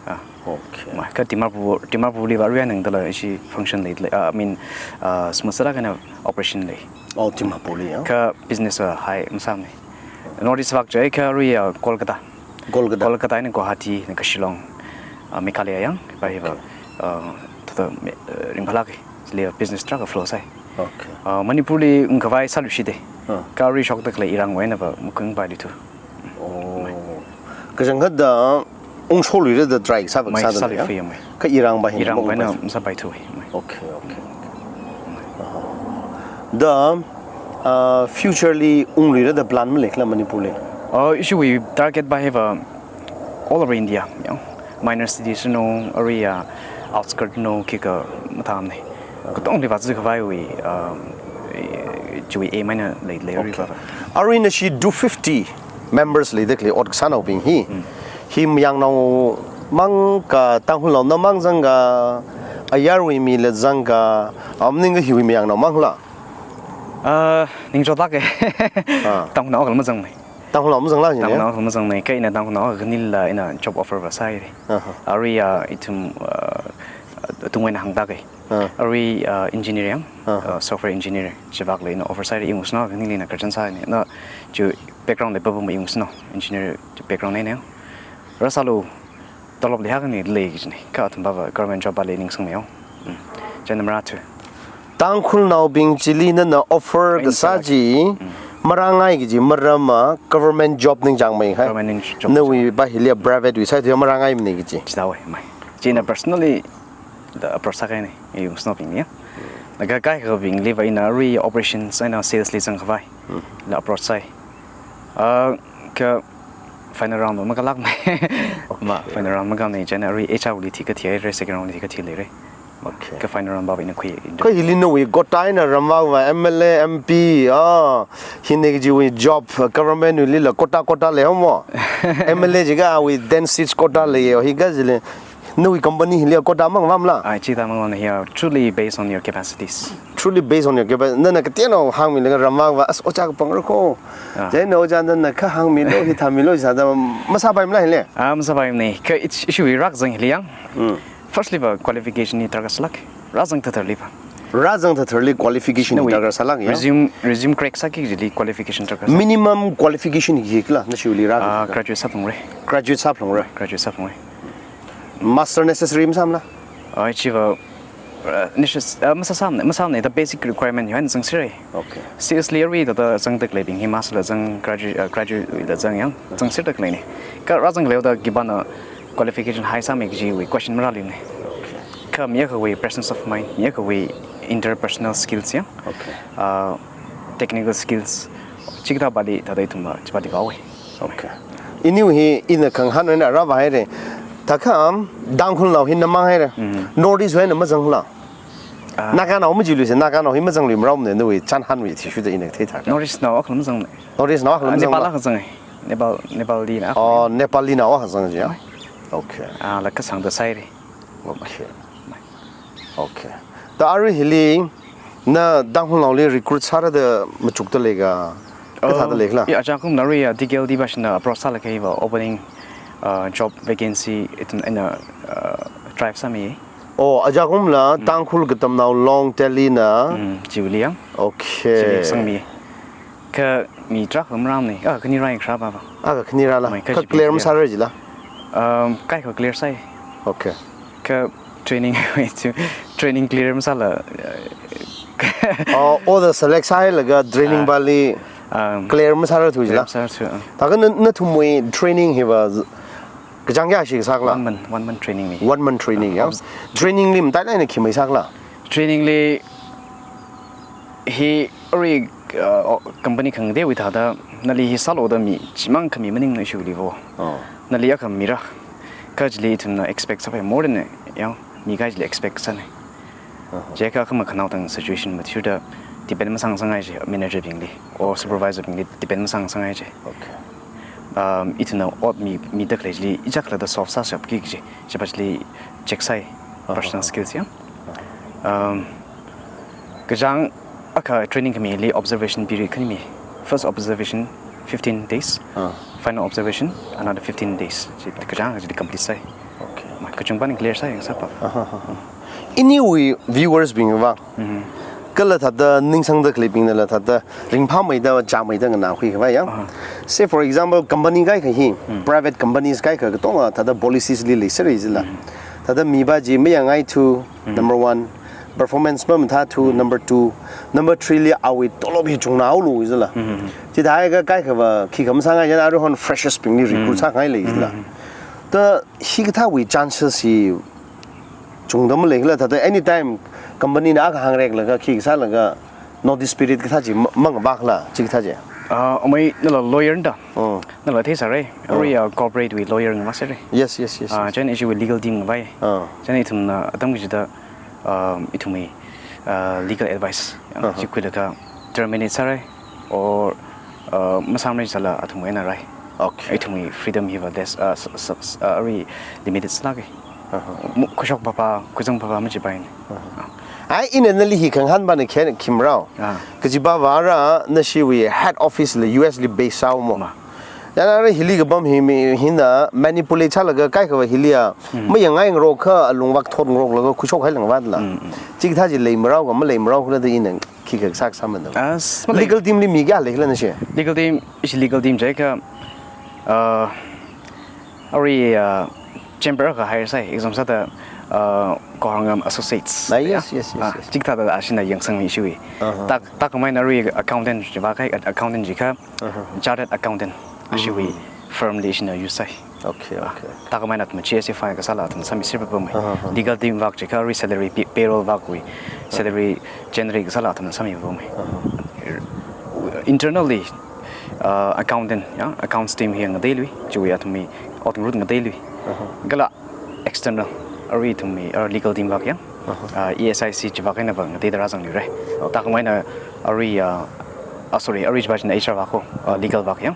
Ah. Okay. Mai, kha Dimapur, Dimapurliva arui eina ngada la ishi function lei, lei, ah, I mean, ah, smooth sālāk eina operation lei. Oh, Dimapurli, ya? Kha business va high masāmana. North East vak jiakha arui, ah, Kolkata. Kolkata. Kolkata eina Guwahati, eina kha Shillong, ah, Meghalaya yang, pa hiva, Okay. ah, thāda me-, ah, ringphālāka, chili business tarākha flow sāi. Okay. Ah, Manipurli ungkhavai sāluishitda. Ah. Kha arui shokda khalei irangwui einava maungpailuthu. Oh. Kachangkhatta ungsho luira da try sāva Mai sāda sālui ya? Fei ya, mai. Kha irangva hi Irangva eina maungpai. Masāpaithu, mai. Okay, okay, okay. Aha. Da, uh, future li ungluira da plan maleikhala Manipurli? Uh, ishiwui target va hiva all over India, ya. Minor cities no, arui ya, outskirt no, khikha mathāmana. Katongliva zikhavaiwui, um, chiwui aim eina lei, lei Okay. arui va. Arui nashi two fifty members leida khalei ot kasānaobing hi. Hmm. Hi mayangnao mang ka, Tangkhulnao na mang zangka, ayarwui mila zangka, am ningkha hiwui mayangnao mangla? Ah, ningchotlāka. Ah. Tangkhulnao akhala mazangmana. Tangkhulnao mazangla jine? Tangkhulnao akhala mazangmana. Kha ina Tangkhulnao akha khanila ina job offer va sāhaira. Aha. Arui ya ithum, ah, atungwui eina hāngda khalei. Ah. Arui, ah, engineer yang, Ah. ah, software engineer, chivakla ina offer sāhaira, iwui ngasotnao khanili ina graduation sāhaina. Na chi background li pāpam iwui ngasotnao, engineer chi background eina. Rāsālu, tolop li hakkani lei kajina. Kha athumva government job va lei ningsangmeo. Mm. Chieina marāthu. Tangkhulnaobing chili nana offer Eina kasā sālāk. chi, Mm. marāngai kaji maramva government job ningchāngmeihai. Government ning job. Nawui va hili private wui side va marāngaimana kaji. Chithāwui, mai. Chieina personally da approach sākahaina, iwui ngasotnaobingli ya. Laga kaikhabingliva ina arui operations eina sales li zangkhavai. Hmm. La approach sāi. Ah, kha final round va makālākmana. Okay. Ma, final round makāmana, chieina arui H R li thikha thihaira, second round li thikha thihaira. Okay. Kha final round va ina khui. Kha hili nawui quota eina ramvāva M L A, M P, ah, hi eina kajiwui job, government wuilila quota, quota lei haowa mo. M L A jiakha awui ten seats quota lei, hi kajili. Nawui company hili quota mangvamla? Ai, chithā mangvamna, ya, truly based on your capacities. Truly based on your capa-, nana kateonao hāngmilaga ramvāva, as ojā kapangra ko. Ah. Chieina ojā nana kha hāngmilu, hithāmilu, sāda masāpaimala hili? Ah, masāpaimana. Kha ish-, ishiwui rākazang hili yang. Mm. Firstly va qualification hi darkar sālāk. Rāzang thāthārliva. Rāzang thāthārli qualification hi Nawui darkar sālāk ya? Resume, resume crack sāki kajili qualification darkar sālāk. Minimum qualification hi khala, nashiwuili rā Ah, khala? Graduate sāphalungra. Graduate sāphalungra. Graduate sāphalungra. Master necessary masāmala? Ah, chiva, uh, necess-, uh, masāsāmana, masāmana, the basic requirement hi eina zangserra. Okay. Sales li arui thāda zangda khaleibing hi master la zang, gradu-, uh, graduate la zang yang, zangserda khaleina. Kha rāzang khaleiva khipāna qualification high sāmi kajiwui question marāluimana. Okay. Kha mi akhawui presence of mind, mi akhawui interpersonal skills yang. Okay. Uh, technical skills, chikathāvali, thāda ithumva, chivali vāhaowa. Okay. Iniwui hi ina khangahān eina rāvāhaira. Thākha, Tangkhulnao hi namang haira. Mm. North East wui eina mazangla? Ah. Naganao majiluisa, Naganao hi mazanglui marao mane, nawui chānhānwui athishurda ina theithākha. North East nao akhala mazangmana. North East nao akhala Ah, Nepal mazangla? Akha zanga. Nepal, Nepalli na akha. Oh, Nepalli nao akha zanga jiya? Mai. Okay. Ah, laga kasāngda sāhaira. Okay. Mai. Okay. Da arui hili, na Tangkhulnaoli recruit sāra da machukda leika, kathāda Oh, leikhala? Ya, aja kumla arui ya, T K L D va shina approach sālaga hiva opening, uh, job vacancy ithum eina, uh, drive sāmi. Oh, aja kumla Mm. Tangkhul Katamnao Long Delhi na. Mm, chiwuili yang. Okay. Chili sangmi. Kha mi tarākha marāmana. Ah, khani rāi kharā va. Ah, khani rāla. Mai, kha Kha G P clear ya. Masāra jila? Um, kaikha clear sāi. Okay. Kha training wui chu, training clear masāla. Oh, oda select sāhailaga training Ah. pali Um, clear masāra thu jila. Clear masāra thu, ah. Thākha na, nathumwui training hiva z-, kachāng kayākha sākhala? One month, one month training li. One month training, ya? Obs- Training li matailāk eina khi mai sākhala? Training li hi arui, uh, o-, company khangateiwui thāda nali hi sālu da mi chimang khami maningmana issue li vo. Oh. Nali akha mira. Kha chili ithumna expect sāpai more than, ya, mi kahai chili expect sāna. Uh-huh. Chiakha kha makhanao tang situation mathurda depend masāngasakngai chi manager bingli or supervisor bingli depend masāngasakngai chi. Okay. Um, ithumna ot mi, mida khalei chili ichak khala da solve sāshapki kaji, chiva chili check sāi, Uh-huh. personal skills ya. Um, kachāng akha training khamili observation period khani mi. First observation fifteen days. Ah. Final observation another fifteen days. Chi kachāng chili complete sāi. Okay. Ma kachungpani clear sāi yang sāpa. Aha, aha. Iniwui viewers bingva. Mhm. Kala thāda ningsangda khaleibingnala thāda ringphāmeida, chāmeida nganākhui khavai ya. Aha. Say for example, company kaikha hi, Mm. private companies kaikha katonga thāda policies li leisāra jila. Mm. Thāda miva chi mayangngai thu, Mm. number one, performance mamathā thu, Mm. number two, number three li awui tolop hi chungnaolu jila. Mm. Chithākha kaikhava khikha masāngai jila, aruihon freshers bingli recruit Mm. sāngai lei jila. Mm. Thāda hikathāwui chances hi chungda maleikhala, thāda anytime company na akha hāngreklaga khi sālaga notice period kathā chi ma-, mangavākhala, chikathā chi. Ah, amei nala lawyer na da. Oh. Nala theisāra. Oh. Arui, ah, corporate wui lawyer ngavāsāra. Yes, yes, yes, Ah, yes. Chieina ishiwui legal team ngavai. Ah. Chieina ithumna atam kachida, ah, ithumwui, ah, legal advice. Ah. Chi khuilaga terminate sāra. Or, ah, masāmara sāla athumwui eina rai. Okay. Ithumwui freedom hiva less, ah, s-, s-, s-, ah, arui limited sālāka. Aha. Mu-, khuishok papa, khuizang papa machipaina. Aha. Ah. Ai, ina nali hi khangahān pana khen khimrao. Ah. Kajiva vāra nashiwui head office la U S li base sāhaowa mo. Ma. Yana ara hili kapam hi mi hina manipulate sālaga kaikhava hili a, Mm. mayangngai ngarokakha alungvak thot ngaroklaga khuishok hailangva la. Mm, mm. Chikathā chi leimarao kha maleimarao khala da ina khikha sākasā mana. Ah, s-, malei. Legal team li mi kayā leikhala nashi? Legal team, ishi legal team chiakha, ah, arui, ah, chamber akha hire sāi, example sāda, ah, Kohorngam Associates. Ah, yes, yes, yes, Ah, yes. Chikathāda ashina yangsangmi ishiwui. Uh-huh. Tak, tak maina arui accountant chiva kha, accountant chi kha, Uh-huh. chartered accountant. Ishiwui Mm. firm li ishina use sāi. Okay, Ah, okay. tak maina athum G S T file kasāla athum sāmiserpapamei. Uh-huh. Legal team vak chi kha arui salary pay-, payroll vakwui, salary generate kasāla athum sāmipapamei. Uh-huh. Internally, ah, accountant, ya, accounts team hi ngateilui, chiwui athumwui ot ngarut ngateilui. Uh-huh. Kala external, arui ithumwui, ah, legal team vak ya. Uh-huh. Ah, E S I C chiva kha eina va ngateida rāzangluira. Okay. Tak maina arui, ah, ah, sorry, arui chiva china H R vak ho, ah, legal vak ya.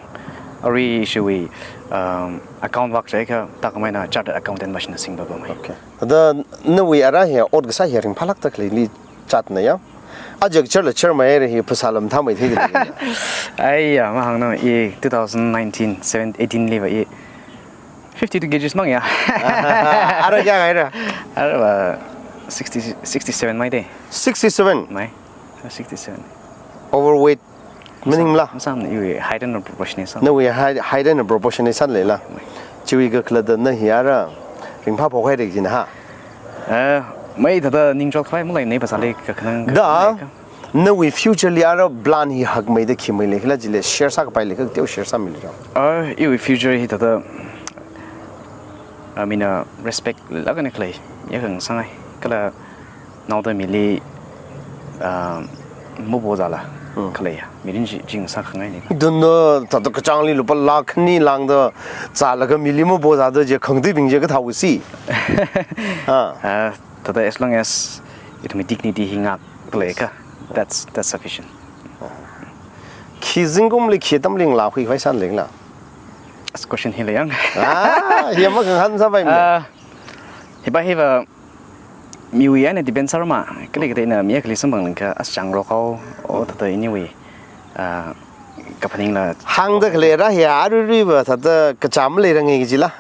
Arui ishiwui, um, account vak chiakha tak maina chartered accountant va shina singpapamei. Okay. Thāda nawui ara hi ot kasā hi ringphālākda khaleili chatna ya. Ajak charla charmei ra hi phasā lam thamei thei khalei. Aiya, mahāngna i two thousand nineteen, seven, eighteen li va i fifty-two kilograms mang ya. Ara kayākha haira? Ara va sixty, sixty-seven mai de. Sixty-seven? Mai. Sixty-seven. Overweight. Maningla? Masāmana iwui height and proportion hi sāna. Nawui height, height and proportion hi sāna leila. Mai. Chiwui kakhalatna hi ara ringphā phok haira kajina ha. Eh, mai thāda ningchot khavai malei nei phasāli kakhanang Da, khalei kha. Nawui future li ara plan hi hakmeida khi mai leikhala chili share sākapai leikha teo share sāmilu. Ah, iwui future hi thāda, ah, mina respect lākna khalei, ya khangasangai. Kala naoda mili, ah, mapozāla Hmm. khalei ya. Mirin chi, chi ngasā khangai ni. Dunno, thāda kachāngli lupā lakh khani lāngda zālaga mili mapozāda chi khangateibing chi kathāwui si. Ah. Ah, thāda as long as ithumwui dignity hi ngākleikha, that's, that's sufficient. Khi zingkumli khi atamli ngalākhui khavai sāna leila? As question hi lei yang. Ah, hi makhangahān sāpaimana. Ah, hiva hiva miwui eina depend sāra ma, kali kali na mi akhali samphang lingkha, as chāngrok haowa, o thāda iniwui, ah, kaphaningla. Hāngda khalei ra hi aruiruiva thāda kachām leiranga kajila.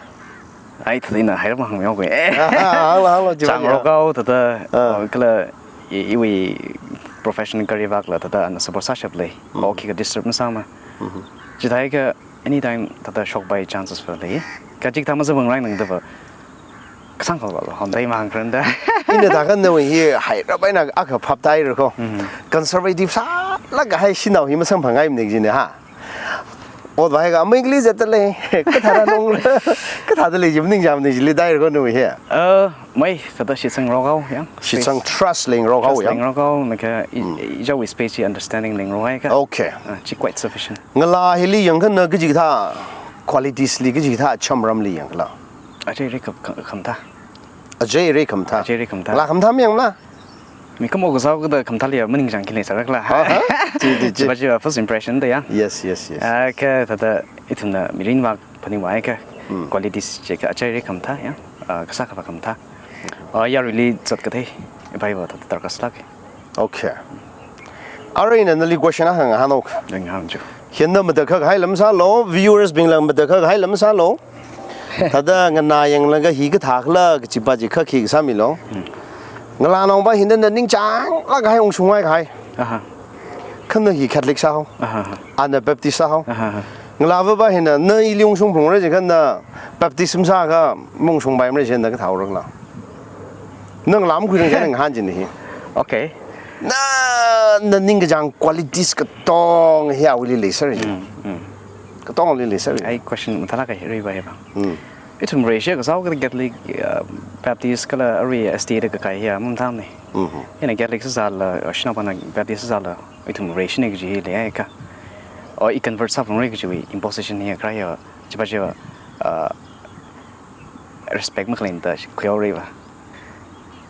Ai, thāda ina haira mahāngmi haowa. Hānglo, hānglo, chiva Chāngrok haowa thāda, Ah. o, kala i, iwui professional career vakla thāda ana support sāshap lei. Mm. O khikha disturb masāma. Mhm. Chithākha anytime thāda shokpai chances va lei. Kachikathā masāphangrang nangda va. Kasang kala lo, hon dai mang kren da. Ina thākha nawui hi hairap eina akha phap tāhaira ko. Mm. Conservative sālāk kahai shanao hi masamphangngaimanei jina ha. Ot vai ka amei kali zat lei. Kathāda nong, kathāda lei ji maningchāmana jili dai ko nawui hi. Uh, mai, thāda shitsang rokhaowa, ya. Shitsang trust leingarokhaowa, ya. Trust leingarokhaowa, na ka i, Mm. i, ijaowui space hi understanding leingarokhai ka. Okay. Uh, chi quite sufficient. Ngalā hili yangkha na kachikathā qualities li kachikathā chamramli yangkhala. Achei rei kham, kham, khamathā. Achei rei khamathā. Achei rei khamathā. Ngalā khamathā mayangmala? Mikumo kasā kada khamathāli maningchāng khalei sārakla. Aha. Chi, chi, chi. Chiva, chiva first impression da ya. Yes, yes, yes. Ah, kha thāda ithumna mirin vak phaningvai ka. Hmm. Qualities chi kha achei rei khamathā ya. Ah, kasā khavā khamathā. Ah, yaruili zat kathei. Ibai va thāda darkar sālāka. Okay. Arui ina nali question akha ngahānhaoka. Ngahān chu. Hina matakhak hai lam sālu, viewers bingla matakhak hai lam sālu. Thāda nganā yanglaga hi kathākhala kachipa chi kha khi sāmilu. Hmm. Ngalānaobing hina na ningchānglāk kahai ungshungvai kahai. Aha. Kha na hi Catholic sāhao. Aha. Ana Baptist sāhao. Aha. Ngalāvaba hina na ili ungshungphungra jikha na Baptist masākha maungshungpaimara jina kathāhaorakhala. Na ngalā makhuirang jina ngahān jina hi. Okay. Na, na ningkachāng qualities katonga hi awuili leisāra ji. Mm, mm. Katongli leisāra ji. Ai question mathālāk kahai rei vai ba. Mm. Ithum Vareshi kasā kha Catholic, uh, Baptist kala arui S D A da kakai hi mathāmana. Mhm. Ina Catholic sāsāla, uh, shanaopana Baptist sāsāla, ithum Vareshina kaji hi leiya ka. O i convert sāphungra kajiwui imposition hi kharā ya, chiva chiva, uh, respect makhalei da khuihaora va.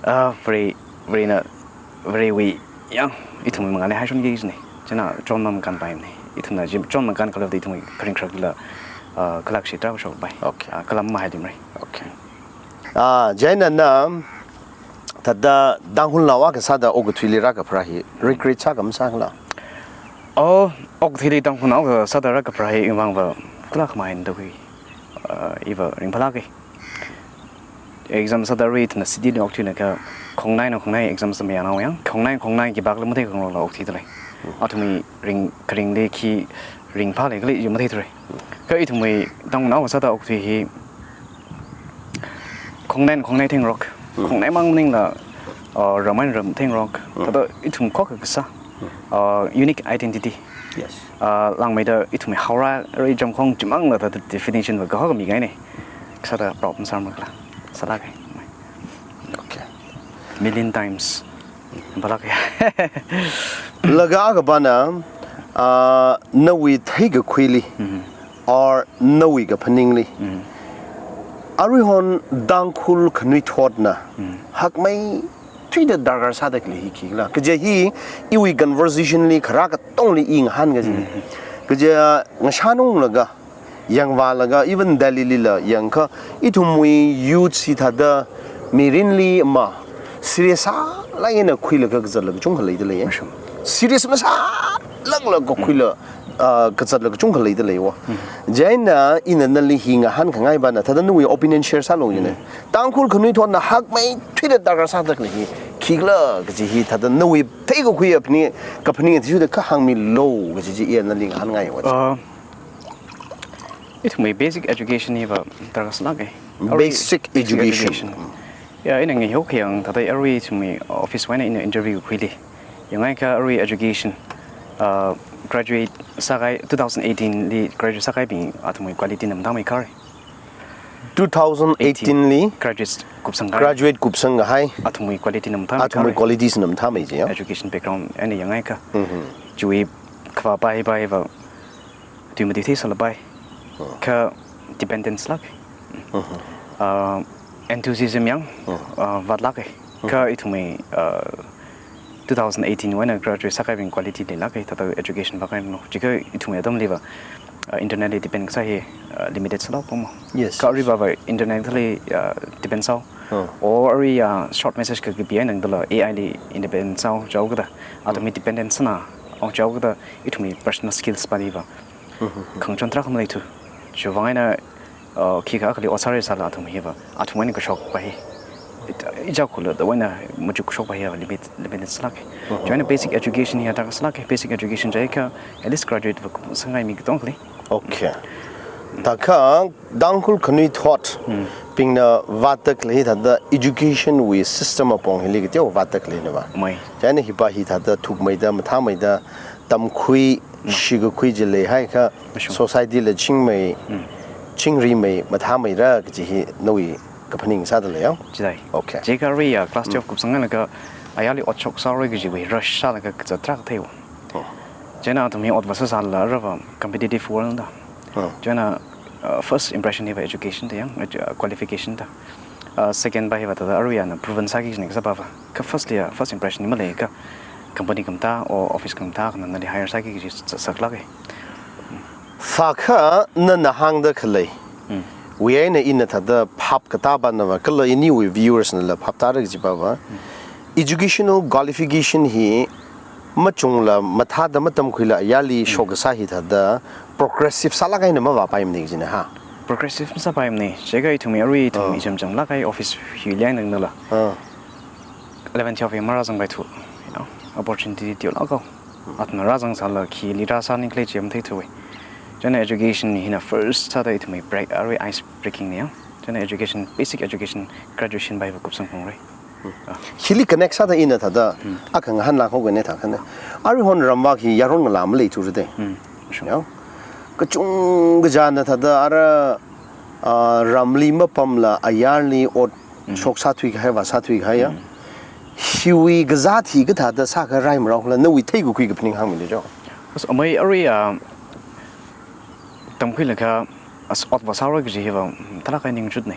Ah, Vare, Varena, Varewui yang, ithumwui mangāli haishon kajina. China chon makānpaimana. Ithumna chi chon makān khala da ithumwui kharing kharakla, ah, khalak shi tarākha shokpai. Okay. Ah, kala mahaidimra. Okay. Ah, chieina na, thāda Tangkhulnao akha sāda okathuili rākapharā hi, regret sākha masākhala? Oh, okathuili Tangkhulnao akha sāda rākapharā hi, iwui vang va, kala khamahai da khui, ah, iva ringphālāka. Exam sāda arui ithumna city li okthuina kha khongnaina khongnai exam sā mayānao yang. Khongnai khongnai khipākhala matheikhangarokla okthuida lei. Athumwui ring, kharingli khi ringphālei khala chi matheithura. Kha ithumwui Tangkhulnao sāda okthui hi khongnaina khongnai theingarok. Mm. Khongnaimang maningla, uh, ram eina ram theingarok. Mm. Thāda ithum khokha kasā, uh, unique identity. Yes. Ah, langmeida ithumwui haora, arui jamkhong chimangla thāda definition va kahok mi kahaina. Sāda problem sāmara khala. Sālāka. Okay. Million times. Balak ya. Laga kapana, ah, nawui theikakhuili, Mhm. or nawui kaphaningli. Mhm. Aruihon Tangkhul khanuithotna, Mhm. hakmeithuida darkar sāda khalei hi khikhala. Kaja hi, iwui conversation li kharā katongli i ngahān kaji. Mhm. Kaja ngashanunglaga, yangvālaga, even Delhi lila yangkha, ithumwui youth hi thāda mirinli ma serious sālāk eina khuilaga kazatla kachungkha leida lei. Mashun. Serious masālākla kakhuila, ah, kazatla kachungkha leida leiya. Mm. Chieina ina nali hi ngahānkhangai pana, thāda nawui opinion share sālu jina. Mm. Tangkhul khanuithotna hakmeithuida darkar sāda khalei hi khikhala kaji hi thāda nawui theikakhui apni, kaphaning athishurda kha hāngmilu kaji chi ina nali ngahānngaiya. Ah, Ithumwui basic education hiva darkar sālāka. Basic education. Ya, ina ngayok yang thāda arui ithumwui office wui eina ina interview khuili. Yangngaikha arui education, uh, graduate sākahai, two thousand eighteen li graduate sākahaibing athumwui quality na mathāmeikhare. Two thousand eighteen li graduate kupsangkahai. Graduate kupsangkahai. Athumwui quality na mathāmeikhare. Athumwui qualities na mathāmei ji ya. Education background eina yangngaikha. Mhm. Chiwui khavā pai pai va tui mati thei sālapai. Hmm. Kha dependence lāk. Mhm. Ah, enthusiasm yang, Hmm. ah, vātlāka. Hmm. Kha ithumwui, ah, two thousand eighteen wui eina graduate sākahaibing quality leilāka, thāda education vākahaina. Chikha ithumwui atamliva, ah, internet li depend kasā hi, ah, limited sālāka mo. Yes, yes. Kha aruiva va internet li, ah, depend sāhao. Hmm. Or arui, ah, short message kakapi eina dala A I li depend sāhao, jihaokida. Athumwui Hmm. dependence na, o jihaokida, ithumwui personal skills paliva. Mhm. Khangachon tarākha maleithu. Chiwui vang eina, uh, khikha akhali ot sāra sāla athum hiva. Athum eina kashokpa hi. It, ijakhula da eina machuk kashokpa hi limit, limit sālāka. Mhm. Chiwui eina basic education hi darkar sālāka. Basic education jiakha at least graduate va kupsanghai mi katongkhali. Okay. Thākha Tangkhul khanuithot bingna vātda khalei thāda education wui system apong hili kateokha vātda khaleina va. Mai. Chieina hiva hi thāda thukmeida, mathāmeida, tamkhui, shikakhui chi leihaiakha, mashung, society la chingmei, chingrimei, mathāmeira kaji hi nawui kaphaning sāda leiya. Chidai. Okay. Chikha arui ya class twelve kupsanglaga ayarli ot shoksāra kajiwui rush sālaga kazat tarākha theiya. Oh. Chieina athum hi ot vāsāsālala arava competitive world da. Oh. Chieina, uh, first impression hiva education da yang, edu-, uh, qualification da. Uh, second va hiva thāda arui ana proven sāki kajina kasā va va. Kha firstly, uh, first impression hi maleiakha company khamathā or office khamathā akhana nali hire sāki kaji sa-, saklāka. Thākha nana hāngda khalei. Hmm. Wui eina ina thāda phap katā pana va, kala iniwui viewers nala phap tāra kaji va va. Hmm. Educational qualification hi machungla, mathāda matamkhuila ayarli, hmm, shok kasā hi thāda progressive sālāk eina mavāpaimana kajina ha. Progressive masāpaimana. Chikha ithumwui arui ithum, ah, ichamchamlāk kahai office hili eina nala. Ah. Eleven twelve hi marāzangpaithu, you know, opportunity teolāk haowa. Athumna rāzangsālala khili rāsāni khalei chi matheithuwa. Chieina education hina first sāda ithumwui break, arui ice breaking na ya. Chieina education, basic education, graduation va hiva kupsangphalungra. Hmm. Ah. Hili connect sāda ina thāda, hmm, akha ngahānlāk haokana thākhana. Aruihon ramvak hi yaron ngalā maleithura da. Hmm. Sure. Ya. Kachungkhana thāda ara, ah, ramli mapamla ayarli ot, hmm, shoksāthui kahai, vāsāthui kahai ya. Hmm. Hiwui kazāt hi kathāda sākharai marao khala, nawui theikakhui kaphaning hāngmilu jo. As amei arui, ah, tamkhuilaga as ot vāsāra kaji hiva, mm, tarākha ning chutna.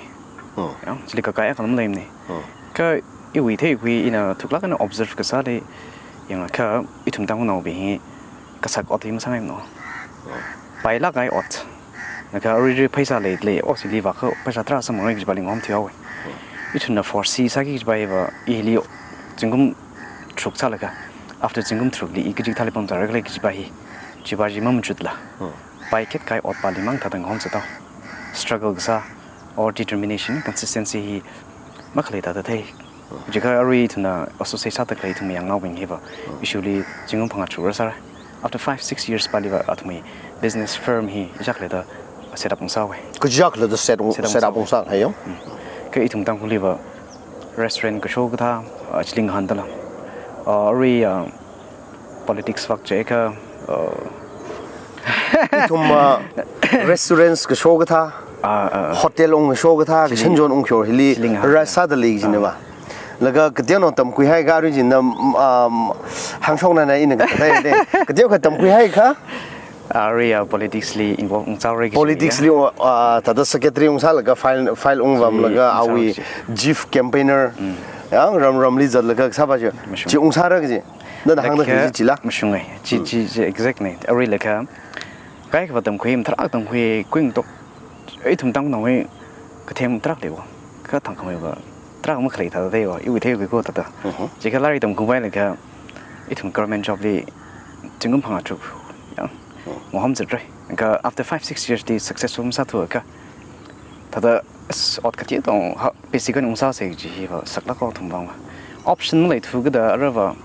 Hmm. Ya, chili kakai akha maleimana. Hmm. Kha iwui theikakhui ina thuklāk eina observe kasāli yangakha ithum Tangkhulnaobing hi kasak ot hi masāngaimana. Hmm. Pailāk kahai ot. Laga arui arui pheisā leilei, oh, chili vākha pheisā tarā sāmara kaji pali ngahomthui haowa. Hmm. Ithumna foresee sāki kaji va, ili zingkum tharuk sālaga, after zingkum tharukli i kaji kathāli pamzāra khala kaji va hi, chiva chi mamachutla. Hmm. Paikhet kahai ot pali mang thāda ngahomzat haowa. Struggle kasā, or determination, consistency hi makhalei thāda thei. Chikha arui ithumna associate sāda khalei ithumwui yangnaobing hiva, hmm, issue li zingkum phangā tharuk rāsāra. After five, six years pali va athumwui business firm hi ichak leida set up ungsāhaowa. Kajiakha leida set ung-, set up ungsā. Set up ungsā hai ya. Hmm. Kha ithum Tangkhulli va restaurant kasho kathā, ah, chili ngahāndala. Ah, arui, ah, politics vak chiakha, uh, ithum, uh, restaurants kasho kathā, ah, ah, ah, hotel ung kasho kathā, chili, kashanjon ung kyor hili, chili ngahān, rāsāda lei kajina va. Ah. Laga kateonao tamkhuihaiakha arui china, um, hāngshokna na ina kathāda. Kateokha tamkhuihaiakha? Arui, uh, politics li involve ungsāra kaji. Politics li, uh, thāda secretary ungsālaga file, file ungvamlaga, chili awui ungsāra kaji. Chief campaigner. Mm. Ya, ram ramli zatlaga kasā va chi. Mashung. Chi ungsāra kaji. Nana hāngda khalei chi chila? Mashunga. Chi, hmm, chi, chi exact na. Arui laga, kaikha va tamkhui, matharā tamkhui, kuing tok. Ithum Tangkhulnaowui kathem tarākha leiya. Kha thangkhameiva tarākha makhalei thāda theiya. Iwui theikakhui thāda. Mhm. Chikha lairik tamkhuivai laga, ithum government job li zingkum phangā tharuk ya, hmm, ngahomzatra. Kha after five, six years li successful masāthuakha, thāda as ot kateotong ha, basic eina ungsāsa kaji hiva saklāk haowa ithum vang va. Option maleithu kida arava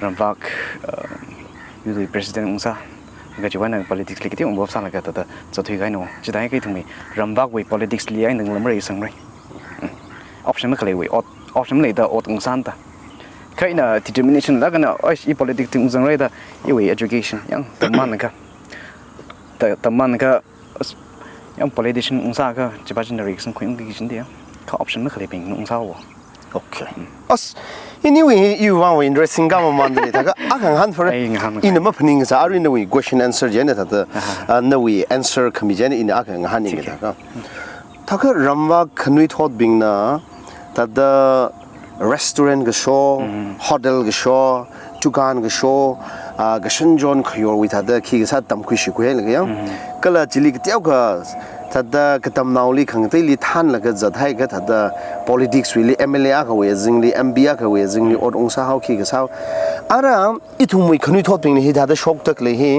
ramvak, uh, youth president ungsā. Kha chiwui eina politics li kateo involve sālaga thāda zatthui kahaina. Chithākha ithumwui ramvakwui politics li eina ngalā mareisangra. Mm. Option makhaleiwui ot, option maleida ot ungsāna da. Kha ina determination laga na, oi, i politics li ungzangra da, iwui education yang tammanakha. Ta-, tammanakha, as, yang politician ungsāakha, chiva china riksang khuiung kajina da ya. Kha option makhaleibing ungsāhaowa. Okay. Mm. As, iniwui, iwui vang va interesting kha mamānda lei, thākha, akha ngahān phara. Ai, ngahān, ngahān. Ina maphaningsā, arui nawui question answer chieina thāda, aha, ah, nawui answer khami chieina ina akha ngahānning, okay, thākha. Thākha ramvak khanuithotbingna, thāda restaurant kasho, mm, hotel kasho, dukan kasho, ah, kashanjon khayorwui thāda khi kasā tamkhui shikhuihailaga ya. Mm. Kala chili kateokha thāda katamnaoli khangateili thanlaga zathaiakha thāda politics wuili M L A akhawui azingli, M P akhawui azingli, mm, ot ungsāhao khi kasāhao. Ara ithumwui khanuithotbingna hithāda shokda khalei hi,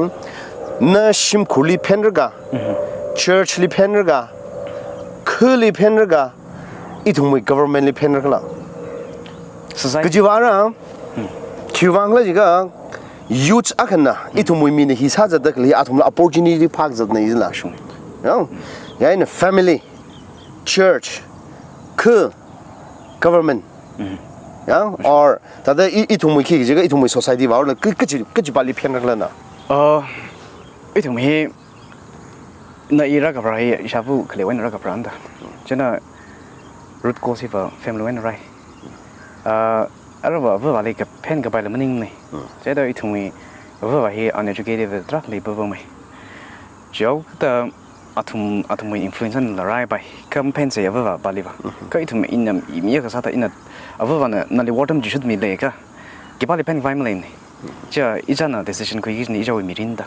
na shimkhurli phenraka, mhm, church li phenraka, khali phenraka, ithumwui government li phenrakhala. Society. Kajiva ara, hmm, khiwui vangkhala jiakha, youth akhana, hmm, ithumwui mina hi sāzatda khalei, athumla opportunity phākazatna jila. Shung. Yang, ya ina family, church, khu, government. Yang, or thāda i, ithumwui khi jiakha ithumwui society vāla, kachi, kachi pāli phenrakhala na. Uh, ithum hi, na i rākapharā hi, ishāvā khalei eina rākapharāna da. Chieina root cause hiva family eina rāi. Uh, aruiva avāvali kaphen kapaila maningmana. Chieina ithumwui avāva hi uneducated tarākha leipapamei. Chihaoda athum, athumwui influence eina rāpai. Kha maphensei avāvapāliva. Kha ithum ina i mi akha sāda ina avāvana nali wortam jishutmiakha, khipāli phenpai maleimana. Chiakha ichāna decision khuiki kajina ichāwui mirin da.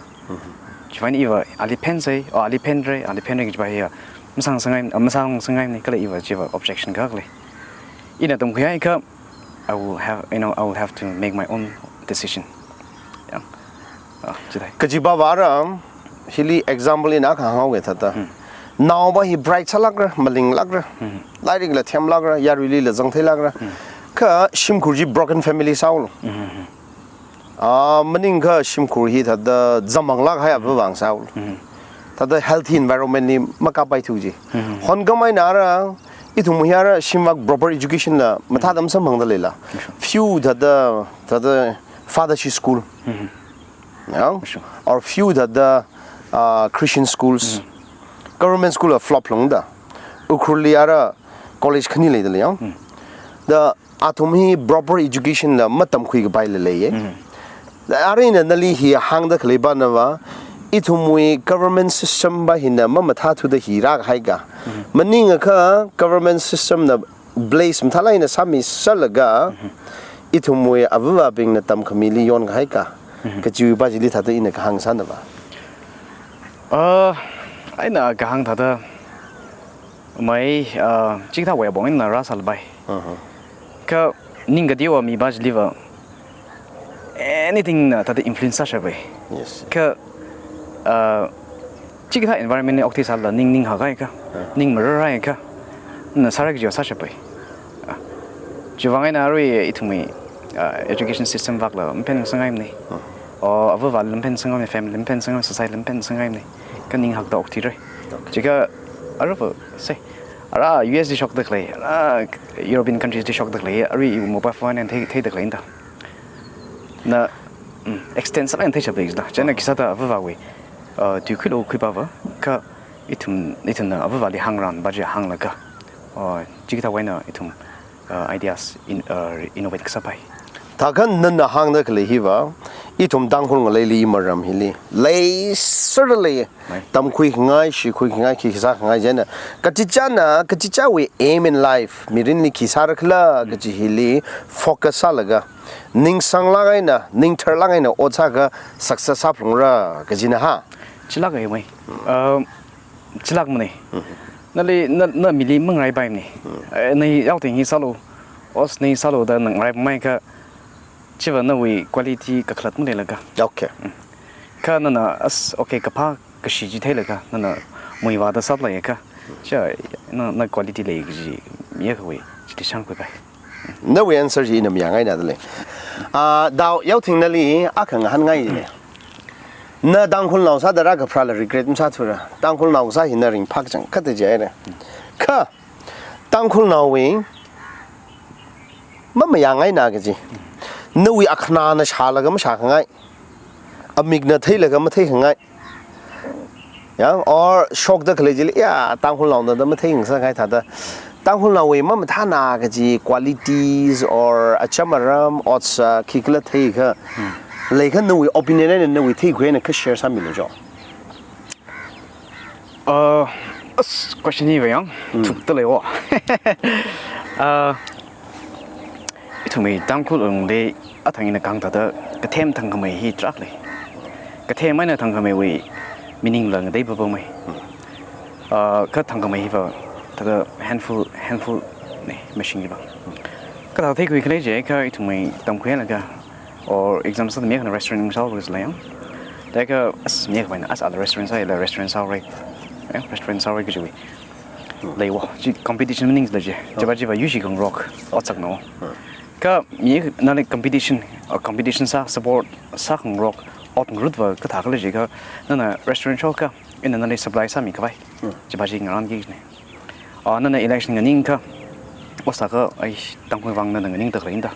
Chiwuivang iva ali phensei, o ali phenra, ali phenra kajiva hiya masāngasakngai, masāngasakngaimana kala iva chiva objection akha lei. Ina tamkhuihaiakha, I will have, you know, I will have to make my own decision. Yeah. Ah, chithāi. Kajiva vāra, hili example ina akha hānghaoga thāda. Naova hi bright sālākra, malinglākra. Lairikla themlākra, yaruilila zangtheilākra. Kha shimkhur chi broken family sāhaolu. Ah, maningakha shimkhur hi thāda zamanglāk kahai avāva sāhaolu. Thāda healthy environment li makapaithu ji. Honkhamei eina ara, ithum hi ara shimvak proper education la mathāda masamphangda leila. Few thāda, thāda fathershi school. Yang? Or few thāda, ah, Christian schools. Government school la flop longda. Ukhrulli ara college khani leida lei yang. Da athum hi proper education la matamkhui kapaila leiya. Da ara ina nali hi hāngda khalei banava, ithumwui government system va hina mamathāthuda hi rākahai ka. Maningakha government system na blame mathālāk eina sāmisālaga, ithumwui avāvabingna tamkhamili yonkahai ka. Kajiva chili thāda ina kahāng sānava. Uh, eina kahāng thāda, mai, uh, chikathāwui apong eina rāsālapai. Kha ning kateowa miva chiliva anything na thāda influence sāshapai. Yes. Kha, uh, chikathā environment li okthuisālala ning, ning hakhaiakha, ning mararhaiakha, na sāra kajiva sāshapai. Ah, chiwuivang eina arui ithumwui, uh, education system vakla maphensangngaimana. O avāvali maphensangngaimana, family maphensangngaimana, society maphensangngaimana. Kha ning hakda okthuira. Chiakha aruiva, say, ara U S li shokda khalei, ara European countries li shokda khalei, arui iwui mobile phone eina thei, theida khalei da. Na, mm, extend sālāk eina theishapda. Chieina khisāda avāvawui, uh, tui khuilo khuipava, kha ithum, ithumna avāvali hāngrānva chi hānglaga, uh, chikathāwui eina ithum, uh, ideas in, uh, innovate kasāpai. Thākha nana hāngda khalei hiva, ithum Tangkhul ngaleili imaram hili, leiserda lei. Mai. Tamkhuikhangai, shikhuikhangai, khi sākhangai chieina. Kachichāna, kachichāwui aim in life, mirinli khi sārakhala kaji hili focus sālaga, ningsanglāk eina, ningtharlāk eina ot sāakha success sāphalungra kajina ha. Chilāka mai. Um, chilākmana. Nali, na, na mili mangaraipaimana. Eh, na yaothing hi sālu, os na sālu da na ngaraipaimeiakha, chiva nawui quality kakhalat maleilāka. Okay. Kha nana as, okay, kaphā kashi chi theilaga, nana muivāda sālaiakha, chiya na, na quality lei kaji mi akhawui chili shākhuipai. Nawui answer chi ina mayāngaina da lei. Ah, Dao, yaothing nali akha ngahānngai lei. Na Tangkhulnao sāda rākapharāla regret masāthura. Tangkhulnao kasā hi na ringphākachangkhat jihaira. Kha, Tangkhulnaowui mamayāngaina kaji. Nawui akhanāna shālaga mashākhangai. Amikna theilaga matheikhangai. Yang, or shokda khalei chili, ya, Tangkhulnaona da matheingasakngai thāda. Tangkhulnaowui mamathāna kaji qualities or acham aram, otsak, khikhala theikha. Leikha nawui opinion eina nawui theikhui eina kha share sāmilu jo. Uh, as question hiva yang, thukta leiwo. Uh, ithumwui Tangkhul lungli athang ina kahāng thāda kathem thangkhamei hi tarākha lei. Kathem eina thangkhameiwui meaning la ngateipapamei. Uh, kha thangkhamei hiva thāda handful, handful na mashing hiva. Kathā theikhui khalei jiakha ithumwui tamkhuilaga, or example sāda mi akhana restaurant sāhaowa kaji lei yang. Laga as mi akha paina as ala restaurant sāi, la restaurant sāhaora. Ya, restaurant sāhaora kajiwui. Leiwo, chi competition maningla chi. Chiva chiva yuishi khangarok, otsakna. Kha mi nali competition, uh, competition sā, support sākhangarok, ot ngarutva kathā khala jiakha, nana restaurant shokakha, ina nali supply sāmi khavai. Hmm. Chiva chi ngarānki kajina. Ah, nana election nganingkha, ot sākha, ai, Tangkhul vang nana nganingda khalei da.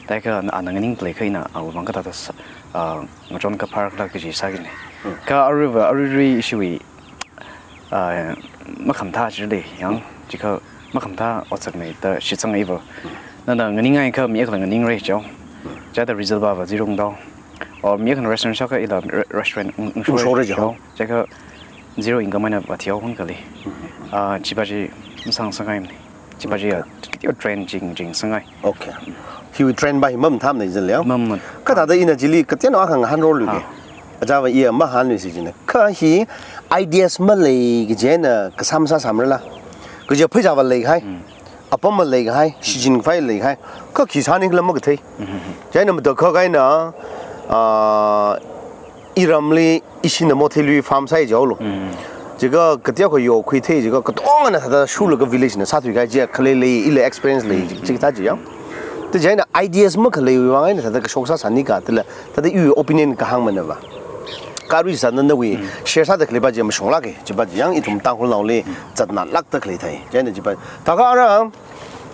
Thākha na, ana nganingda leikha ina awui vang kathāda sā, ah, ngachon kaphar khala kaji sāki kajina. Hmm. Kha aruiva, aruirui ishiwui, ah, makhamathā chili, yang, chikha makhamathā otsakna da shitsangva. Nana nganinghaiakha mi akhana nganingra jihaowa. Chithāda result va va zero ngadaowa. Or mi akhana restaurant shokha ila re-, restaurant ng-, ngashok Ngashokra jihaowa. jihaowa. Chikha zero income eina va thihaowa hun kali. Ah, chiva chi masāngasakngaimana. Chiva chi ya, Okay. yo trend jing, jing sangngai. Okay. Hiwui trend va hi mamathāmana jileo. Mama. Kathāda ina chili kateonao akha ngahānroluiki. Ah. Achāva iya mahānluisi jina. Kha hi ideas malei kajina kasā masāsāmarala. Kaja pheisā va leikahai. Hmm. Apam va leikahai, shichin khavai leikahai. Kha khi sāni khala makathei. Hmm. Chieina matakhak eina, ah, iramli ishina motheiluiwui farm sāi jihaolu. Mm. Chikha kateokha yokhuithei chikha katongana thāda shurlaga village na sāthuikahai chi khalei lei, ila experience lei, Mm. chikathā chi ya. Thāda chieina ideas makhaleiwui vang eina thāda kashok sāsānika thāla, thāda iwui opinion kahāngmana va. Kha aruisāna nawui Mm. share sāda khaleiva chi mashunglāka, chiva chi yang ithum Tangkhulnaoli Mm. zatnālākda khalei thai. Chieina chiva. Thākha ara,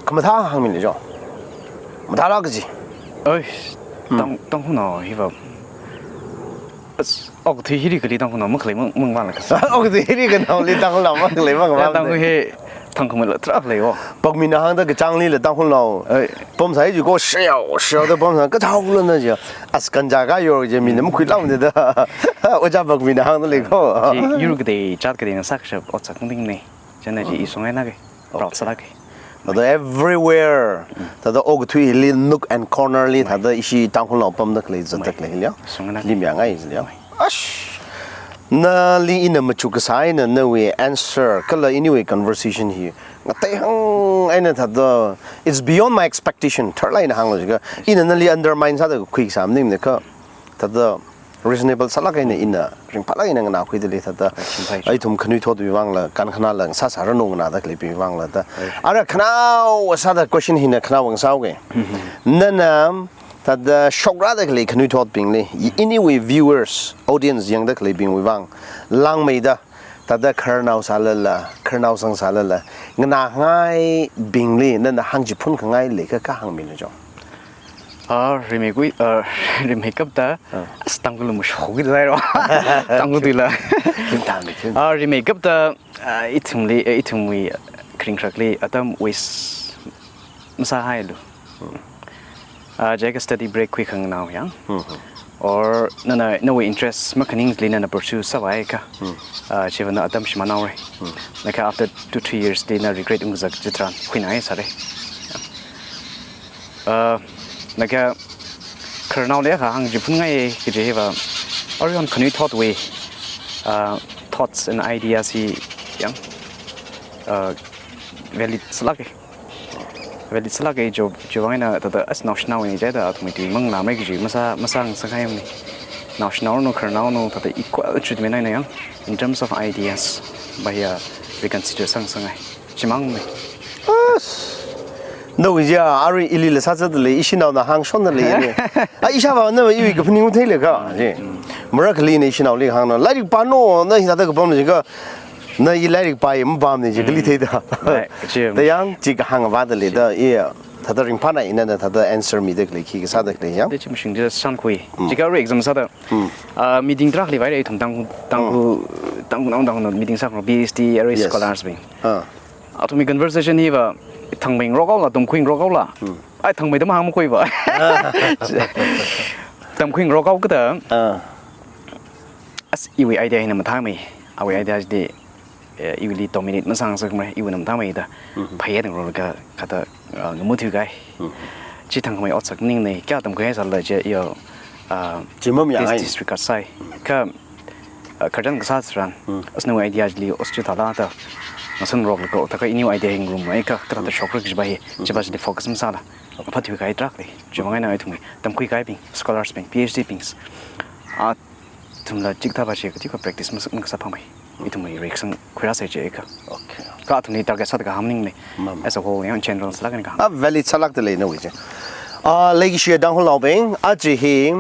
khamathā hāngmile jo. Mathālāk kaji. Oi, Mm. Tang, Tangkhulnao hiva. As, okathui hili kali Tangkhulnao makhalei mang, mangvāla kasā. Okathui hili kanaoli Tangkhulnao makhalei mangvāla. Tangkhul hi, Tangkhul mala tarākha leiwo. Pakmina hāngda kachānglila Tangkhulnao. Ai. Pamsai jiko, shiao, shiao da pamsai, kachaolana ja. As kanja kayor ja mina makhuilaona da. Ojā Pakmina hāngda leiko. Chi, yur katei, jat kateina sākashap otsak ningna. Chieina chi Mm. isong eina ke. Proud Okay. sālāka. Thāda everywhere, Mm. thāda okathui hili nook and corner li, Mai. thāda ishi Tangkhulnao pamda khalei zatda Mai. khalei hili ya. Sungana. Lim yangngai hili ya. Mai. Ash! Nali ina machuk kasā eina nawui answer, kala iniwui conversation hi. Ngateihang eina thāda, it's beyond my expectation. Tharlāk eina hānglu jiakha. Ina nali undermine sāda khuikasā maningmana kha. Thāda, reasonable sālāk eina ina ringphālāk eina nganākhuida lei thāda. Ai, chimpai. Ithum khanuithotwui vangla, kankhanāla, sāsāranu nganāda khaleibing vangla da. Ai. Ara khanao sāda question hina khanao vang sāuke. Mhm. Nana thāda shokrada khalei khanuithotbingli, i-, iniwui viewers, audience yangda khaleibingwui vang, langmeida, thāda khararnao sālala, khararnao sang sālala, nganāngaibingli, nana hāngchiphun khangai leikha kha hāngmilu jo. Ah, rimeikhui, ah, rimeikapta, Ah. as Tangkhul mashokki lairo. Tangkhul tuila. Chim tang, chim. Ah, rimeikapta, ah, ithumli, eh, ithumwui, kharing kharakli, atam waste masāhailu. Hmm. Ah, jiakha study break khuikhanganao yang. Hmm, hmm. Or nana, nawui interest makhaning chili nana pursue sāvai kha. Hmm. Ah, chiva na atam shimānhaora. Hmm. Laga after two, three years li na regret ungzak chitharan khuinai sāra. Ah, laga khararnaoli akha hāngchiphun ngai kaji hiva, aruihon khanuithotwui, ah, thoughts and ideas hi yang, ah, valid sālāka. Valid sālāka jo, chiwui vang eina thāda as naoshinaona jida athumwui tui manganāmara kaji masā, masāngasakngaimana. Naoshinaonu, khararnaonu, thāda equal treatment eina yang, in terms of ideas, va hiya reconsider sāngasakngai. Chimangmana. As. Nawui ja, arui ilila sāzatda lei, ishinaona hāngshonda lei ni. Ah, ishāvāna iwui kaphaning matheilakha, ji. Marakhali na ishinaoli hāngna, lairik pāno, na hithāda kapam jiakha, na i lairik pāi mapamna ji, kali Mm. theida. Right, kachim. Da yang, chi kahāng vāda lei da, i, thāda ringphāna ina na thāda answer mida khalei, khi kasāda khalei yang. Da chi mashing da shānkhui. Mm. Jiakha arui exam sāda. Mm. Ah, meeting tarākha leivāra ithum Tangkhul, Tangkhul, Mm. Tangkhul, Tangkhul, Tangkhul meeting sākha B S T, arui Yes. scholars bing. Ah. Athumwui conversation hiva, thangmei ngarokhaola, tamkhui ngarokhaola. Hmm. Ai, thangmeida mahāng makhuiva. Tamkhui ngarokhao kachida, Ah. as iwui idea hina mathāmei, awui idea chili, eh, iwuili dominate masāngasakmara, iwuina mathāmeida, Mhm. phaya ngarokhaola kathāda, ah, ngamuthuikahai. Mhm. Chi thangmei otsak maningna, kayā tamkhuihaisālala je, yo, ah, Chi mamayāngai. dis-, disregard sāi. Kha, ah, khararchan kasā tharan, Mm. as nawui idea chili ot chithāla da, ngasan ngaroklaga, thākha iniwui idea hi ngarumlaga, kathāda shokra kajiva hi, Mm. chiva chili focus masāla, phathuikahai tarākha lei, chiwui vang eina ithumwui, tamkhuikahaibing, scholars bing, P H D bing, athumla chikathāva chi kateokha practice mas-, makasā phangmei, ithumwui reaction khuirāsai jiakha. Okay. Kha athumli target sāda kahāng maningna, Mama. as a whole, yang general sālāk eina kahāng. Ah, valid sālākda lei nawui je. Ah, leikashiya Tangkhulnaobing, aja hi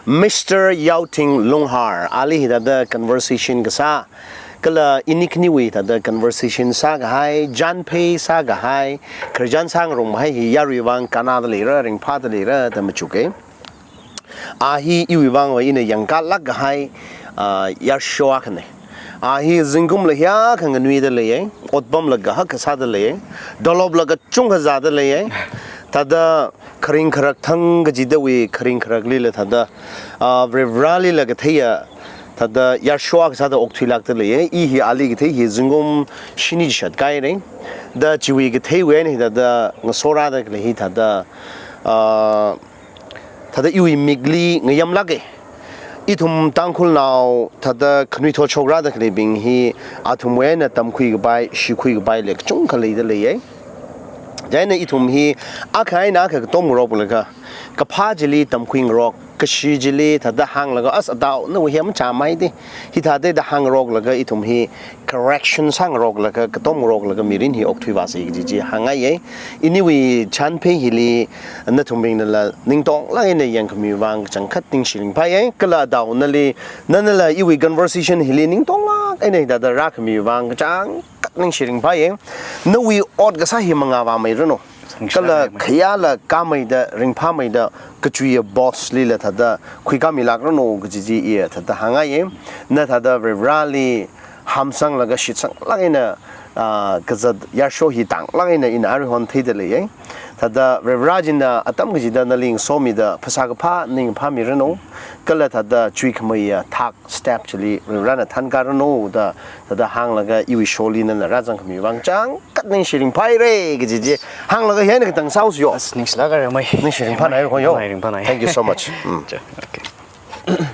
Mister Yaothing Lunghar, ali hithāda conversation kasā, Kala ini khaniwui thāda conversation sākahai, chānphei sākahai, khararchān sāngarumhai hi yaruiwui vang kannada leira, ringphāda leira da machuka. A hi iwui vangva ina yangkālāk kahai, ah, yarsho akhana. A hi zingkumla hiyākha nganuida leiya, otpamla kahak kasāda leiya, dolopla kachungkha zāda leiya. Thāda kharing kharak thang kachidawui kharing kharaklila thāda, ah, Varivarālila katheiya, thāda yarsho akha sāda okthuilākda leiya. I hi ali kathei hi zingkum shini chishat kahaira. Da chiwui katheiwui eina hi thāda ngasorāda khalei hi thāda, ah, thāda iwui mikli ngayamlāka. Ithum Tangkhulnao thāda khanuithot shokrada khaleibing hi athumwui eina tamkhui kapai, shikhui kapai lek chungkha leida leiya. Chieina ithum hi akha eina akha katom ngaroklaga, kaphā chili tamkhui ngarok, kashi chili thāda hānglaga, as adao nawui hi machāmei da, hithāda da hāngngaroklaga ithum hi correction sāngaroklaga, katom ngaroklaga mirin hi okthuivāsa kaji chi hāngngaiya. Iniwui chānphei hili nathumbingnala ningtonglāk eina yangkhamiwui vang kachangkhat ningshi ringphāya. Kala adao nali, nanala iwui conversation hili ningtonglāk eina hithāda rākhamiwui vang kachangkhat ningshi ringphāya. Nawui ot kasā hi mangāvāmeiranu. Kala khayāla kāmeida, ringphāmeida, kachuiya boss lila thāda khuikāmilākranu kaji chi iya thāda hāngngaiya. Na thāda Varivarāli hamsanglaga shitsanglāk eina, ah, kazat yarsho hi tānglāk eina ina aruihon theida leiya. Thāda Varivarā china atam kachida nali ngasomida phasā kaphā ning phāmiranu. Kala thāda chuikhameiya thak step chili Varivarāna thankaranu da, thāda hānglaga iwui sholi nana rāzangkhamiwui vang changkhat ningshi ringphāhaira kaji chi hānglaga hi eina katang sāusiyo. As, ningshilāka Remei. Ningshi ringphānai ko yo. Ringphānai, ringphānai. Thank you so much. Mm. Cha, okay.